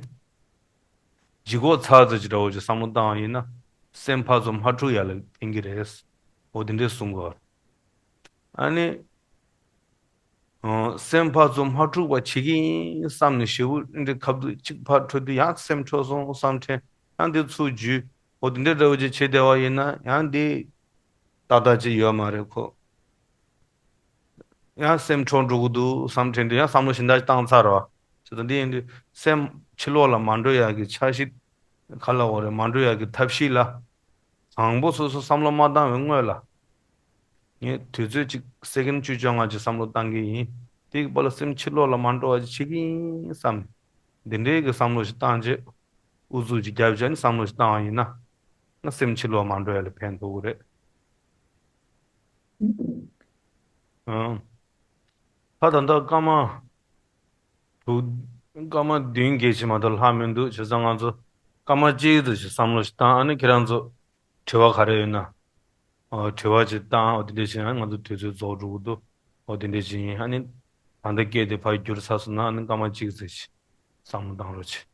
ལྗིད་ཁོག་ཚ་ཚ་ཅིག་འདྲ་བོ་ཅིག་བསམ་བློ་བཏང་བ་ཡིན་ན། སེམས་ཕར་ཚུར་མ་འཁྲུག་ཡ་ལ་ཕན་གྱི་རེད། འོ་དེ་འདྲས་གསུང་གི་ཡོད། ཨ་ནི། ཨོ། སེམས་ཕར་ཚུར་མ་འཁྲུག་པ་བྱེད་ཀྱི་ཡིན་བསམ་ནས་ཞེ་པོ་འདྲ་ཁ་བསྡུར་གཅིག་ཕར་འཕྲོ་དུས་ཡང་སེམས་འཕྲོ་སོང་བསམ་དྲན། ཡང་དེ་ཚུར་འཇུས། འོ་དེ་འདྲ་འདྲ་བོ་ཅིག་བྱེད་བསྡད་པ་ཡིན་ན་ཡང་དེ། ཏག་ཏག་ཅིག་ཡོད་མ་རེད་ཁོ། ཡང་སེམས་འཕྲོ་འགྲོ་གི་འདུག་བསམ་དྲན་དུས་ཡང་བསམ་བློ་གཞན་དག་བཏང་ཚར་བ། བྱས་ཙང་འདི་ཡིན་དུས་སེམས་ཕྱི་ལོགས་ལ་མ་འགྲོ་ཡག་གི་འཆར་གཞི། ག་ལ་འོ་རེད་མ་འགྲོ་ཡག་གི་ཐབས་ཤེས་ལ། དང་པོ་སོ་སོ་བསམ་བློ་མ་བཏང་བའི་སྔོན་ལ། ངས་དུས་ཚོད་གཅིག་སེ་ཀེན་བཅུ་བཅོ་ལྔ་ཅིག་བསམ་བློ་བཏང་གི་ཡིན། དེའི་བར་ལ་སེམས་ཕྱི་ལོགས་ལ་མ་འགྲོ་བ་ཅིག་བྱེད་ཀྱི་ཡིན་བསམ། འདི་འདྲའི་གི་བསམ་བློ་ཞིག་བཏང་རྗེས། ཨུ་ཚུགས་ཅིག་རྒྱབ་བྱས་ནས་བསམ་བློ་ཞིག་བཏང་བ་ཡིན་ན། ང་སེམས་ཕྱི་ལོགས་མ་འགྲོ་ཡ་ལ་ཕན་ཐོགས་ཀྱི་རེད། ཨང་། ད་ད་ལྟ་སྐར་མ། དྲུག་སྐར་མ་བདུན་བརྒྱད་ཅིག་མ་གཏོགས་ལྷག་མི་འདུག་བྱས་ཙང་ང་ཚོ་སྐར་མ་གཅིག་ཙམ་ཞིག་བསམ་བློ་ཞིག་བཏང་། ཨ་ནི་ཁྱེད་རང་ཚོ་དྲི་བ་ག་རེ་ཡོད་ན། ཨོ་དྲི་བ་ཅིག་བཏང་། ཨོ་དེ་འདྲ་བྱས་ན་ང་ཚོ་དུས་ཚོད་རྫོགས་འགྲོ་གི་འདུག་ཨོ་དེ་འདྲ་ཅིག་ཡིན། ཨ་ནི་ད་ལྟ་སྐད་དེ་ཕར་བསྒྱུར་ཚར་སོང་ན་ཨ་ནི་སྐར་མ་གཅིག་ཙམ་ཞིག་བསམ་བློ་བཏང་རོགས་བྱེད།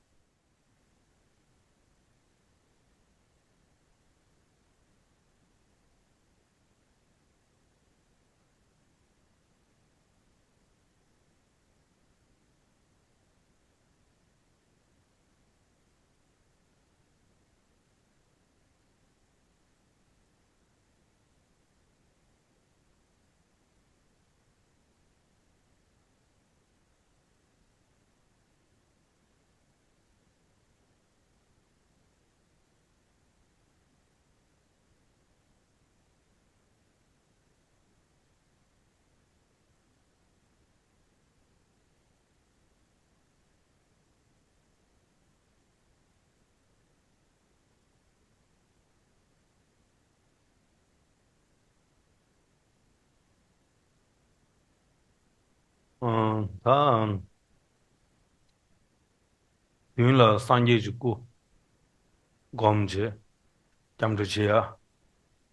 ཨང་། ད་མདུན་ལ་སངས་རྒྱས་ཀྱི་སྐུ་སྒོམ་བྱེད། སྐྱབས་འགྲོ་བྱེད་ཡ།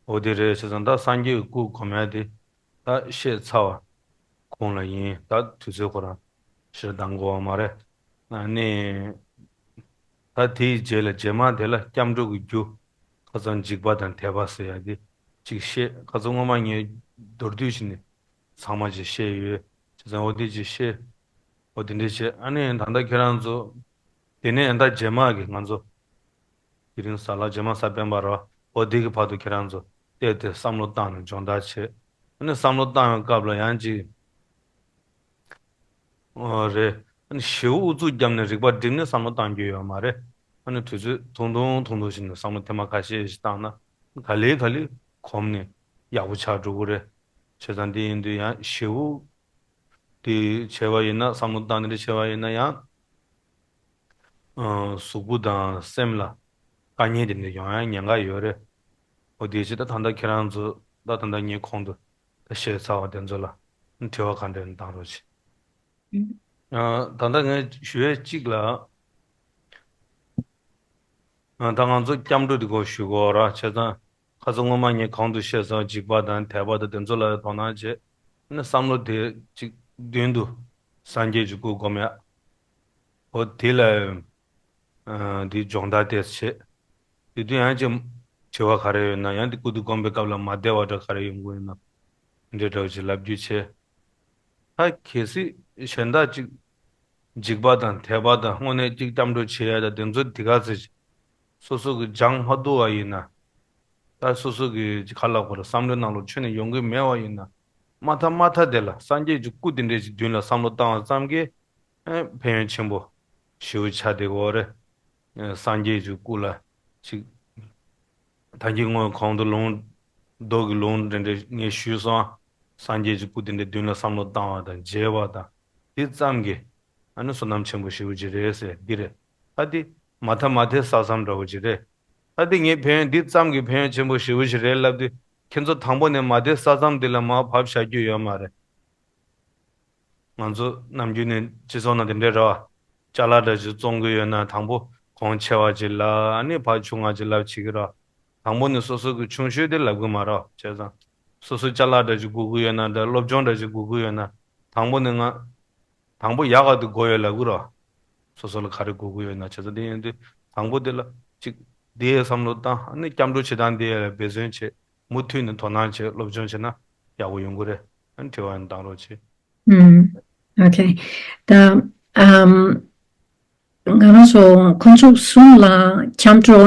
འོ་དེ་རེད། བྱས་ཙང་ད་སངས་རྒྱས་ཀྱི་སྐུ་སྒོམ་ཡ་དེ་ད་བཤད་ཚར་བ་གོང་ལ་ཡིན། ད་དུས་ཚོད་ཁོ་རང་ཕྱིར་འདང་དགོས་པ་མ་རེད། ཨ་ནི་ད་དེའི་རྗེས་ལ་རྗེས་མ་དེ་ལ་སྐྱབས་འགྲོ་གི་རྒྱུ་ཁ་སང་འཇིགས་པ་དང་དད་པ་ཟེར་ཡ་དེ་གཅིག་བཤད། ཁ་སང་སྔོན་མ་ངས་མདོར་བསྡུས་ཤིག་ནས་ཚང་མ་ཅིག་བཤད་ཡོད། བྱས་ཙང་འོ་དེ་ཅིག་བཤད། འོ་དེ་འདྲ་བྱས། ཨ་ནི་ད་ལྟ་ཁྱེད་རང་ཚོ་དེ་ནས་ད་རྗེས་མ་གི་ང་ཚོ་དེ་རིང་གཟའ་ལྷག་རྗེས་མ་གཟའ་སྤེན་པ་རེད་བ། འོ་དེ་གི་བར་དུ་ཁྱེད་རང་ཚོ་བལྟས་ཏེ་བསམ་བློ་བཏང་ནས་སྦྱོང་བརྡར་བྱེད། ཨ་ནི་བསམ་བློ་བཏང་བའི་སྐབས་ལ་ཡང་ཅིག་ཨོ་རེད། ཨ་ནི་ཞེ་པོ་ཨུ་ཚུགས་བརྒྱབ་ནས་རིག་པ་བསྒྲིམས་ནས་བསམ་བློ་བཏང་རྒྱུ་ཡོད་མ་རེད། ཨ་ནི་དུས་ཚོད་ཐུང་ཐུང་ཐུང་ཐུང་ཞིག་ནས་བསམ་བློ་ཐེངས་མ་ཁ་ཤས་ཤིག་བཏང་ན་ག་ལེ་ག་ལེ་གོམས་ནས་ཡག་པོ་ཆགས་འགྲོ་གི་རེད། བྱས་ཙང་དེ་ཡིན་དུས་ཡང་ཞེ་པོ་དེ་བྱས་པ་ཡིན་ན། བསམ་བློ་བཏང་ནས་དེ་བྱས་པ་ཡིན་ན་ཡང་ཨ་གཟུགས་པོ་དང་སེམས་ལ་དཀའ་ངལ་དེ་འདྲ་ཡོང་ཡ་ཉེན་ཁ་ཡོད་རེད། འོ་དེ་ཕྱིར་ད་ད་ལྟ་ཁྱེད་རང་ཚོ་ད་ད་ལྟ་ངས་གོང་དུ་ད་བཤད་ཚར་བ་དེ་ཚོ་ལ་དྲི་བ་ག་འདྲ་ཡིན་བཏང་རོགས་བྱེད། ཨ་ད་ལྟ་ངས་ཞུ་ཡས་གཅིག་ལ། ཨ་ད་ང་ཚོ་སྐྱབས་འགྲོ་འདི་སྐོར་ཞུ་དགོས་ར། བྱས་ཙང་ཁ་སང་སྔོན་མ་ངས་གོང་དུ་བཤད་སོང་། འཇིགས་པ་དང་དད་པ་དང་དེ་ཚོ་ལ་དོ་སྣང་བྱེད། ཨ་ནི་བསམ་བློ་དེ་གཅིག་མདུན་དུ་སངས་རྒྱས་ཀྱི་སྐུ་སྒོམ་ཡ། འོ་དེ་ལ་ཨ་དེ་སྦྱོང་བརྡར་ཏོག་ཙམ་བྱེད། དེ་དུས་ཡང་ཅིག་དྲི་བ་ག་རེ་ཡོད་ན། ཡང་དེ་སྐུ་དེ་སྒོམ་པའི་སྐབས་ལ་མ་བདེ་བ་འདྲ་ག་རེ་ཡོང་གི་ཡོད་ན། འདི་འདྲ་བོ་ཅིག་ལབ་རྒྱུ་བྱེད། ད་གལ་སྲིད་གཞན་དག་ཅིག་འཇིགས་པ་དང་དད་པ་དང་དངོས་གནས་ཅིག་སྐྱབས་འགྲོ་བྱེད་ཡ་དང་དེ་ཚོ་དེ་ག་ཚོད་ཅིག་སོ་སོ་གི་སྦྱང་མ་ཐུབ་པ་ཡིན་ན། ད་སོ་སོ་གི་ག་ལབ་དགོས་རེད། བསམ་བློའི་ནང་ལོགས་ཁྱོན་ནས་ཡོང་གི་མེད་པ་ཡིན་ན། མ་མཐའ་མ་མཐའ་དེ་ལ་སངས་རྒྱས་ཀྱི་སྐུ་དེ་འདྲས་ཅིག་མདུན་ལ་བསམ་བློ་བཏང་བ་ཙམ་གྱིས་ཨེ་ཕན་ཡོན་ཆེན་པོ་ཞེ་པོ་ཆགས་བསྡད་ཀྱི་ཡོད་རེད། ཨེ་སངས་རྒྱས་ཀྱི་སྐུ་ལ་ཅིག་ད་གིན་སྔོན་གོང་དུ་ལུང་། མདོ་གི་ལུང་འདྲ་འདྲ་ངས་ཞུས་སོང་། སངས་རྒྱས་ཀྱི་སྐུ་དེ་འདྲའི་མདུན་ལ་བསམ་བློ་བཏང་བ་དང་མཇལ་བ་དང་དེ་ཙམ་གྱིས་ཨ་ནི་བསོད་ནམས་ཆེན་པོ་ཞེ་པོ་ཅིག་རེད་ཟེར་འདི་རེད། ད་དེ་མ་མཐའ་མ་མཐའི་ས་མཚམས་འདྲ་བོ་ཅིག་རེད། ད་དེ་ངས་ཕན་ཡོན་འདི་ཙམ་གྱིས་ཕན་ཡོན་ཆེན་པོ་ཞེ་པོ་ཅིག་རེད་ལབ་དུས་ཁྱེད་ཚོ་དང་པོ་ནས་མ་མཐའི་ས་མཚམས་འདི་ལ་མར་བབས་བཞག་རྒྱུ་ཡོད་མ་རེད། ང་ཚོ་ནམ་རྒྱུན་ནས་སྤྱི་ཚོགས་ནང་དེ་འདྲའི་རེད་བ། ཅ་ལག་འདྲ་ཅིག་བཙོང་གི་ཡོད་ན་དང་པོ་གོང་ཆེ་བ་ཅིག་ལབ། ཨ་ནི་ཕར་ཆུང་བ་ཅིག་ལབ་བྱེད་ཀྱི་རེད། དང་པོ་ནས་སོ་སོ་གི་ཆུང་ཤོས་དེ་ལབ་གི་མ་རེད། བྱས་ཙང་སོ་སོ་ཅ་ལག་འདྲ་ཅིག་དགོས་ཀྱི་ཡོད་ན་འདྲ། སློབ་སྦྱོང་འདྲ་ཅིག་དགོས་ཀྱི་ཡོད་ན་དང་པོ་ནས་ང་དང་པོ་ཡག་ག་དེ་དགོས་ཡོད་ལབ་གི་རེད། སོ་སོ་ལ་ག་རེ་དགོས་ཀྱི་ཡོད་ན། བྱས་ཙང་དེ་ཡིན་དུས་དང་པོ་དེ་ལ་ཅིག་དེའི་བསམ་བློ་བཏང་། ཨ་ནི་སྐྱབས་འགྲོ་བྱེད་སྟངས་དེ་ལ་འབད་བརྩོན་བྱེད། མུ་མཐུད་ནས་དོ་སྣང་བྱེད། སློབ་སྦྱོང་བྱེད་ན་ཡག་པོ་ཡོང་གི་རེད། ཨ་ནི་དྲི་བ་ཡང་བཏང་རོགས་བྱེད། ཨུམ། ཨོ་ཁེ། ད་ཨམ། ང་རང་ཚོ་དཀོན་མཆོག་གསུམ་ལ་སྐྱབས་འགྲོ་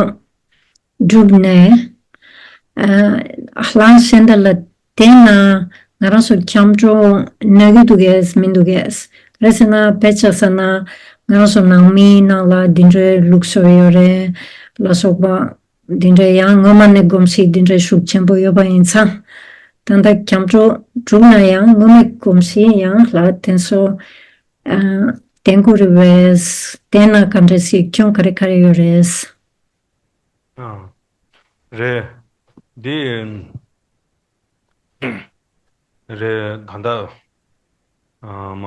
བསྒྲུབས་ནས། ཨ་ལྷ་གཞན་དག་ལ་བརྟེན་ན་ང་རང་ཚོ་སྐྱབས་འགྲོ་ནུས་ཀྱི་འདུག་གས་མི་འདུག་གས། རེད་ཟེར་ན་དཔེ་ཆ་བཞག་ན་ང་རང་ཚོ་ནང་མིའི་ནང་ལ་འདི་འདྲའི་ལུགས་སྲོལ་ཡོད་རེད་ལ་སོགས་པ། འདི་འདྲའི་ཡང་སྔོན་མ་ནས་གོམས་གཤིས་འདི་འདྲའི་ཤུགས་ཆེན་པོ་ཡོད་པ་ཡིན་ཙང་། ད་ལྟ་སྐྱབས་འགྲོ་བསྒྲུབས་ན་ཡང་སྔོན་མའི་གོམས་གཤིས་ཡང་ལ་དེ་ཚོ་ཨ་བརྟན་དགོས་རེད་པས། བརྟན་ན་ག་འདྲ་ཞིག་སྐྱོན་ག་རེ་ག་རེ་ཡོད་རེད། ཨ་རེད། འདི་རེད། ད་ལྟ་ཨ་མ་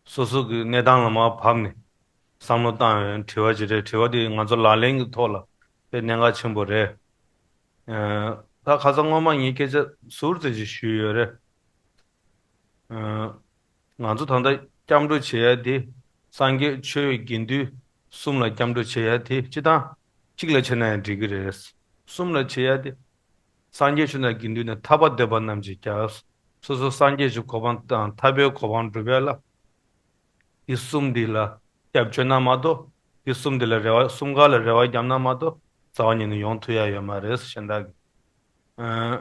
སོ་སོ་གི་གནས་སྟངས་ལ་མར་བབས་ནས་བསམ་བློ་བཏང་ཡོང་དྲི་བ་ཅིག་རེད། དྲི་བ་འདི་ང་ཚོ་ལག་ལེན་གྱི་ཐོག་ལ་དཔེ་གནད་འགག་ཆེན་པོ་རེད། ཨ་ད་ཁ་སང་སྔོན་མ་ངས་སྐད་ཆ་ཟུར་ཙམ་ཅིག་ཞུས་ཡོད་རེད། ཨ་ང་ཚོ་ད་ལྟ་སྐྱབས་འགྲོ་བྱེད་ཡ་དེ་ སངས་རྒྱས་ཆོས་དགེ་འདུན་གསུམ་ལ་སྐྱབས་འགྲོ་བྱེད་ཡ་དེ་སྤྱིར་བཏང་གཅིག་ལ་བྱེད་ན་ཡང་འགྲིག་གི་རེད། གསུམ་ལ་བྱེད་ཡ་དེ། སངས་རྒྱས་ཆོས་དང་དགེ་འདུན་ནི་ཐར་པ་འདོད་པ་རྣམས་ཀྱི་རྒྱལ། སོ་སོ་སངས་རྒྱས་ཀྱི་གོ་འཕང་དང་ཐར་པའི་གོ་འཕང་སྒྲུབ་ཡ་ལ། འདི་གསུམ་འདི་ལ་སྐྱབས་བཅོལ་ན་མ་གཏོགས། འདི་གསུམ་འདི་ལ་རེ་བ་གསུམ་ཀ་ལ་རེ་བ་བརྒྱབ་ན་མ་གཏོགས་རྩ་བ་ཉིད་ནས་ཡོང་ཐུབ་ཡ་ཡོད་མ་རེད་གཞན་དག་གི། ཨ།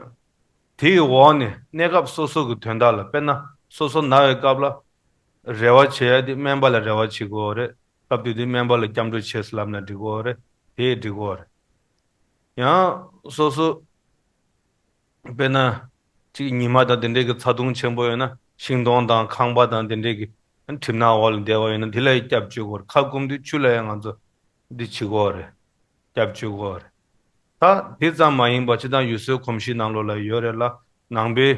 དེའི་འོག་ནས་གནས་སྐབས་སོ་སོ་གི་དོན་དག་ལ་དཔེར་ན་སོ་སོ་ན་བའི་སྐབས་ལ་རེ་བ་བྱེད་ཡ་དེ་སྨན་པ་ལ་རེ་བ་བྱེད་དགོས་རེད། སྐབས་དེ་དུས་སྨན་པ་ལ་སྐྱབས་འགྲོ་བྱེད་ཟེར་ལབ་ན་འགྲིག་གི་རེད། དེ་འགྲིག་གི་རེད། ཡང་སོ་སོ། དཔེར་ན། གཅིག་ཉི་མ་དང་དེ་འདྲས་ཀྱི་ཚ་གདུང་ཆེན་པོ་ཡོད་ན་ཤིང་སྡོང་དང་ཁང་པ་དང་དེ་འདྲས་ཀྱི་གྲིབ་ནག་འོག་ལ་བསྡད་པ་ཡོད་ན་དེ་ལ་ཡང་སྐྱབས་བཅོལ་དགོས་རེད། ཁ་སྐོམ་དུས་ཆུ་ལ་ཡང་ང་ཚོ་འདི་བྱེད་དགོས་རེད། སྐྱབས་བཅོལ་དགོས་རེད། ད་དེ་ཙམ་མ་ཡིན་པ་སྤྱིར་བཏང་ཡུལ་སྲོལ་གོམས་གཤིས་ནང་ལོགས་ལ་ཡོད་རེད་ལ། ནང་པའི་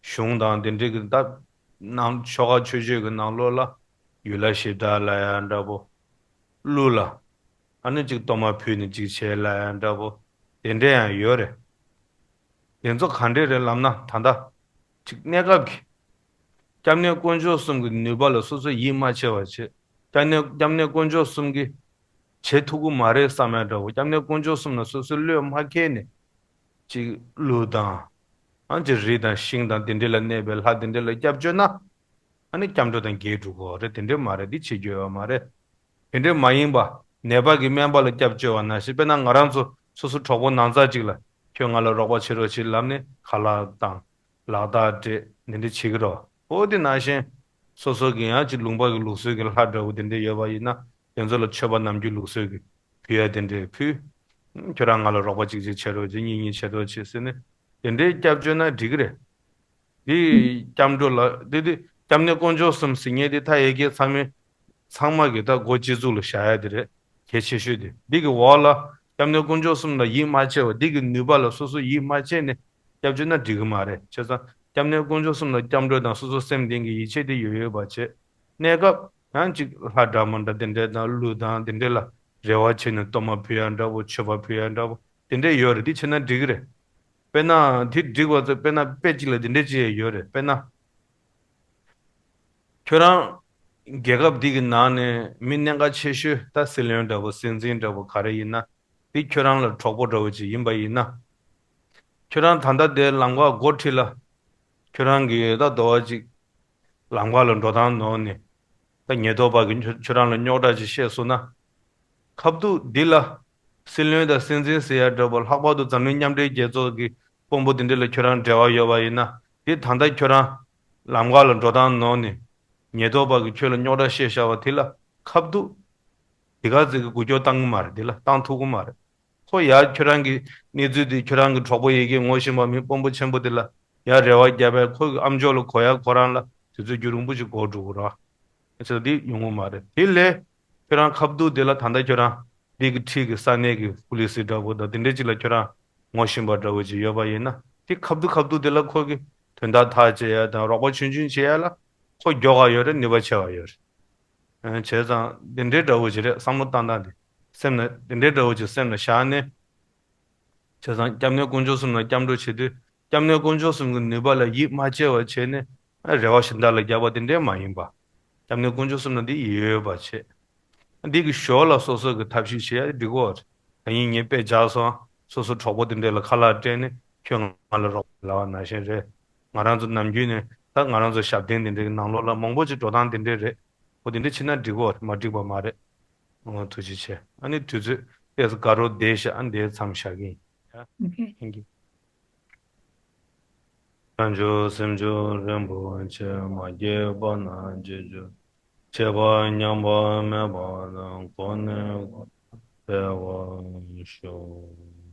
གཞུང་དང་དེ་འདྲས་ཀྱི་ད་ནང་ཆོ་ག་ཆོས་སྤྱོད་ཀྱི་ནང་ལོགས་ལ་ཡུལ་ལྷ་གཞི་བདག་ལ་ཡང་འདྲ་པོ། ཀླུ་ལ། ཨ་ནི་གཅིག་གཏོར་མ་ཕུལ་ནས་གཅིག་བྱས་ལ་ཡང་འདྲ་པོ། དེ་འདྲས་ཡང་ཡོད་རེད། དེ་ཚོ་ག་འདྲས་རེད་ལབ་ན་ད་ལྟ། གཅིག་གནས་སྐབས་ཀྱི། སྐྱབས་གནས་དཀོན་མཆོག་གསུམ་གྱི་ནུས་པ་ལ་སོ་སོ་ཡིད་མ་ཆེས་པ་བྱེད། སྐྱབས་གནས་སྐྱབས་གནས་དཀོན་མཆོག་གསུམ་གྱིས་བྱེད་ཐུབ་ཀྱི་མ་རེད་བསམ་ཡ་འདྲ་པོ། སྐྱབས་གནས་དཀོན་མཆོག་གསུམ་ལ་སོ་སོའི་བློས་མ་འཁེལ་ནས། གཅིག་ཀླུ་དང་། ཨ་ནི་གཅིག་རི་དང་ཤིང་དང་དེ་འདྲས་ལ་གནས་པའི་ལྷ་དེ་འདྲས་ལ་སྐྱབས་བཅོལ་ན། ཨ་ནི་སྐྱབས་འགྲོ་དང་འགལ་འགྲོ་གི་རེད། དེ་འདྲས་མ་རེད། འདི་བྱེད་རྒྱུ་ཡོད་མ་རེད། དེ་འདྲས་མ་ཡིན་པ། ནད་པ་གིས་སྨན་པ་ལ་སྐྱབས་བཅོལ་བ་ནང་བཞིན་དཔེར་ན་ང་རང་ཚོ་སོ་སོ་གྲོགས་པོ་ནང་ཚགས་གཅིག་ལ་ཁྱོད་ང་ལ་རོགས་པ་བྱེད་རོགས་བྱེད་ལབ་ནས་ཁ་ལག་དང་། ལག་རྟགས་སྤྲད་འདི་འདྲས་བྱེད་ཀྱི་རོགས། འོ་དེ་ནང་བཞིན། སོ་སོ་གི་ཡང་གཅིག་ལུང་པ་གི་ལུགས་སྲོལ་གྱི་ལྷ་འདྲ་བོ་དེ་འདྲས་ཡོད་པ་ཡིན་ན་དེ་ཚོ་ལ་མཆོད་པ་ནམ་རྒྱུན་ལུགས་སྲོལ་གྱི་ཕུལ་ཡ་དེ་འདྲས་ཕུལ། ཁྱོད་རང་ང་ལ་རོགས་པ་གཅིག་གཅིག་བྱེད་རོགས་བྱེད། གཉིས་གཉིས་བྱེད་རོགས་བྱེད་ཟེར་ནས་དེ་འདྲའི་སྐྱབས་བཅོལ་ན་འགྲིག་གི་རེད། འདི་སྐྱབས་འགྲོ་ལ་འདི་འདི་སྐྱབས་གནས་དཀོན་མཆོག་གསུམ་ཟེར་མཁན་འདི་ད་ཡ་གི་ཚང་མས་ཚང་མ་གི་ད་སྒོ་སྤྱི་གཙུག་ལ་བཞག་ཡ་དེ་རེད། གལ་ཆེ་ཤོས་དེ། འདི་གི་འོག་ལ་སྐྱབས་གནས་དཀོན་མཆོག་གསུམ་ལ་ཡིད་མ་ཆེས་པ། འདི་གི་ནུས་པ་ལ་སོ་སོ་ཡིད་མ་ཆེས་ནས་སྐྱབས་བཅོལ་ན་འགྲིག་གི་མ་རེད། བྱས་ཙང་སྐྱབས་གནས་དཀོན་མཆོག་གསུམ་ལ་སྐྱབས་འགྲོ་དང་སོ་སོ་སེམས་གཏིང་གི་ཡིད་ཆེས་དེ་ཡོད་ཡོད་པ་བྱེད། གནས་སྐབས་ཡང་གཅིག་ལྷ་འདྲ་མི་འདྲ་དེ་འདྲས་དང་ཀླུ་དང་དེ་འདྲས་ལ་རེ་བ་བྱས་ནས་གཏོར་མ་ཕུལ་ཡ་འདྲ་པོ། མཆོད་པ་ཕུལ་ཡ་འདྲ་པོ་དེ་འདྲས་ཡོད་རེད། འདི་བྱས་ན་འགྲིག་གི་རེད། དཔེར་ན་དེ་འགྲིག་པ་ཚོ་དཔེར་ན་དཔེ་གཅིག་ལ་དེ་འདྲས་བྱས་ཡ་ཡོད་རེད། དཔེར་ན། ཁྱོད་རང་རྒྱལ་ཁབ་འདི་གི་ནང་ནས་མི་གནད་འགག་ཆེ་ཤོས་ད་སྲིད་བློན་འདྲ་པོ་སྲིད་འཛིན་འདྲ་པོ་ག་རེ་ཡིན་ན་འདི་ཁྱོད་རང་ལ་གྲོགས་པོ་འདྲ་པོ་ཅིག་ཡིན་པ་ཡིན་ན། ཁྱོད་རང་ད་ལྟ་དེ་ལམ་ཁ་འགོ་ཁྲིད་ལ་ཁྱོད་རང་གི་ད་དོ་བ་ཅིག་ལམ་ཁ་ལ་འགྲོ་སྟངས་ནོར་ནས་ད་ཉེན་རྟོག་པ་གིས་ཁྱོད་ཁྱོད་རང་ལ་རྙོག་དྲ་ཅིག་བཤད་སོང་ན། ཁ་བསྡུར་འདི་ལ་སྲིད་བློན་དང་སྲིད་འཛིན་ཟེར་ཡ་འདྲ་པོ་ལྷག་པར་དུ་འཛམ་གླིང་མཉམ་འབྲེལ་རྒྱལ་ཚོགས་ཀྱི་དཔོན་པོ་འདི་འདྲ་ལ་ཁྱོད་རང་འབྲེལ་བ་ཡོད་པ་ཡིན་ན་འདི་ད་ལྟ་ཁྱོད་རང་ལམ་ཁ་ལ་འགྲོ་སྟངས་ནོར་ནས་ཉེན་རྟོག་པ་གིས་ཁྱོད་ལ་རྙོག་དྲ་བཤད་བཞག་པ་དེ་ལ་ཁ་བསྡུར། དེ་ག་ཙིག་གི་འགུལ་སྐྱོད་བཏང་གི་མ་རེད། དེ་ལ་བཏང་ཐུབ་ཀྱི་མ་རེད། ཁོ་ཡར་ཁྱོད་རང་གི་གནས་ཚུལ་དེ་ཁྱོད་རང་གི་གྲོགས་པོ་ཡ་གིས་ངོ་ཤེས་པ་མི་དཔོན་པོ་ཆེན་པོ་དེ་ལ་ཡར་རེ་བ་བརྒྱབ་པས་ཁོ་གི་ཨམ་ཅོག་ལ་གོ་ཡ་ཁོ་རང་ལ་དུས་ཚོད་རྒྱུན་རིང་པོ་ཞིག་འགོར་འགྲོ་གི་རེད། ཨ་ཙི་འདི་ཡོང་གི་མ་རེད། དེ་ལས་ཁྱོད་རང་ཁ་བསྡུར་དེ་ལ་ད་ལྟ་ཁྱོད་རང་འདི་གི་འཁྲིས་ཀྱི་ས་གནས་ཀྱི་པུ་ལི་སི་འདྲ་པོ་དང་དེ་འདྲས་ཅིག་ལ་ཁྱོད་རང་ངོ་ཤེས་པ་འདྲ་པོ་ཅིག་ཡོད་པ་ཡིན་ན་དེ་ཁ་བསྡུར་ཁ་བསྡུར་དེ་ལ་ཁོ་གི་དོན་དག་ཐག་བཅད་ཡ་དང་རོགས་པ་ཆུང་ཆུང་བྱེད་ཡ་ལ་ཁོ་མགྱོགས་ག་ཡོད་རེད། ནུས་པ་ཆེ་བ་ཡོད་རེད། ཨ། བྱས་ཙང་འདི་འདྲའི་འདྲ་བོ་ཅིག་རེད། བསམ་བློ་བཏང་སྟངས་དེ་སེམས་ལ་འདི་འདྲའི་འདྲ་བོ་ཅིག་སེམས་ལ་བཞག་ནས། བྱས་ཙང་སྐྱབས་གནས་དཀོན་མཆོག་གསུམ་ལ་སྐྱབས་འགྲོ་བྱེད་དུས་སྐྱབས་གནས་དཀོན་མཆོག་གསུམ་གྱི་ནུས་པ་ལ་ཡིད་མ་ཆེས་པ་བྱས་ནས། ཨ། རེ་བ་གཞན་དག་ལ་བརྒྱབ་པ་དེ་འདྲའི་མ་ཡིན་པ། སྐྱབས་གནས་དཀོན་མཆོག་གསུམ་ལ་འདི་ཡོད་པ་བྱེད། འདི་གི་ཞོར་ལ་སོ་སོ་གི་ཐབས་ཤེས་བྱེད་ཡ་འགྲིག་གོ། ད་ཡིན་ངས་དཔེ་བཞག་སོང་། སོ་སོ་གྲོགས་པོ་དེ་འདྲས་ལ་ཁ་ལག་སྤྲད་ནས་ཁྱོད་ང་ལ་རོགས་པ་ལབ་པ་ནང་བཞིན་རེད། ང་རང་ཚོ་ནམ་རྒྱུན་ནས་ད་ང་རང་ཚོ་ཞབས་བརྟན་དེ་འདྲའི་ནང་ལོགས་ལ་མང་པོ་ཅིག་འགྲོ་སྟངས་དེ་འདྲས་རེད། འོ་དེ་འདྲས་བྱེད་ན་འགྲིག་གོ། མ་འགྲིག་པ་མ་རེད། འོ་ཐུགས་རྗེ་ཆེ། ཨ་ནི་དུས་ཚོད་ཏོག་ཙམ་དགའ་རབ་བསྡད་ཤག་ཨ་འདིར་མཚམས་བཞག་གི་ཡིན། ཨོ་ཁེ། Thank you. བྱང་ཆུབ་སེམས་མཆོག་རིན་པོ་ཆེ། མ་སྐྱེས་པ་རྣམས་སྐྱེ་གྱུར་ཅིག། སྐྱེས་པ་ཉམས་པ་མེད་པ་དང་། གོང་ནས་གོང་དུ་འཕེལ་བར་ཤོག།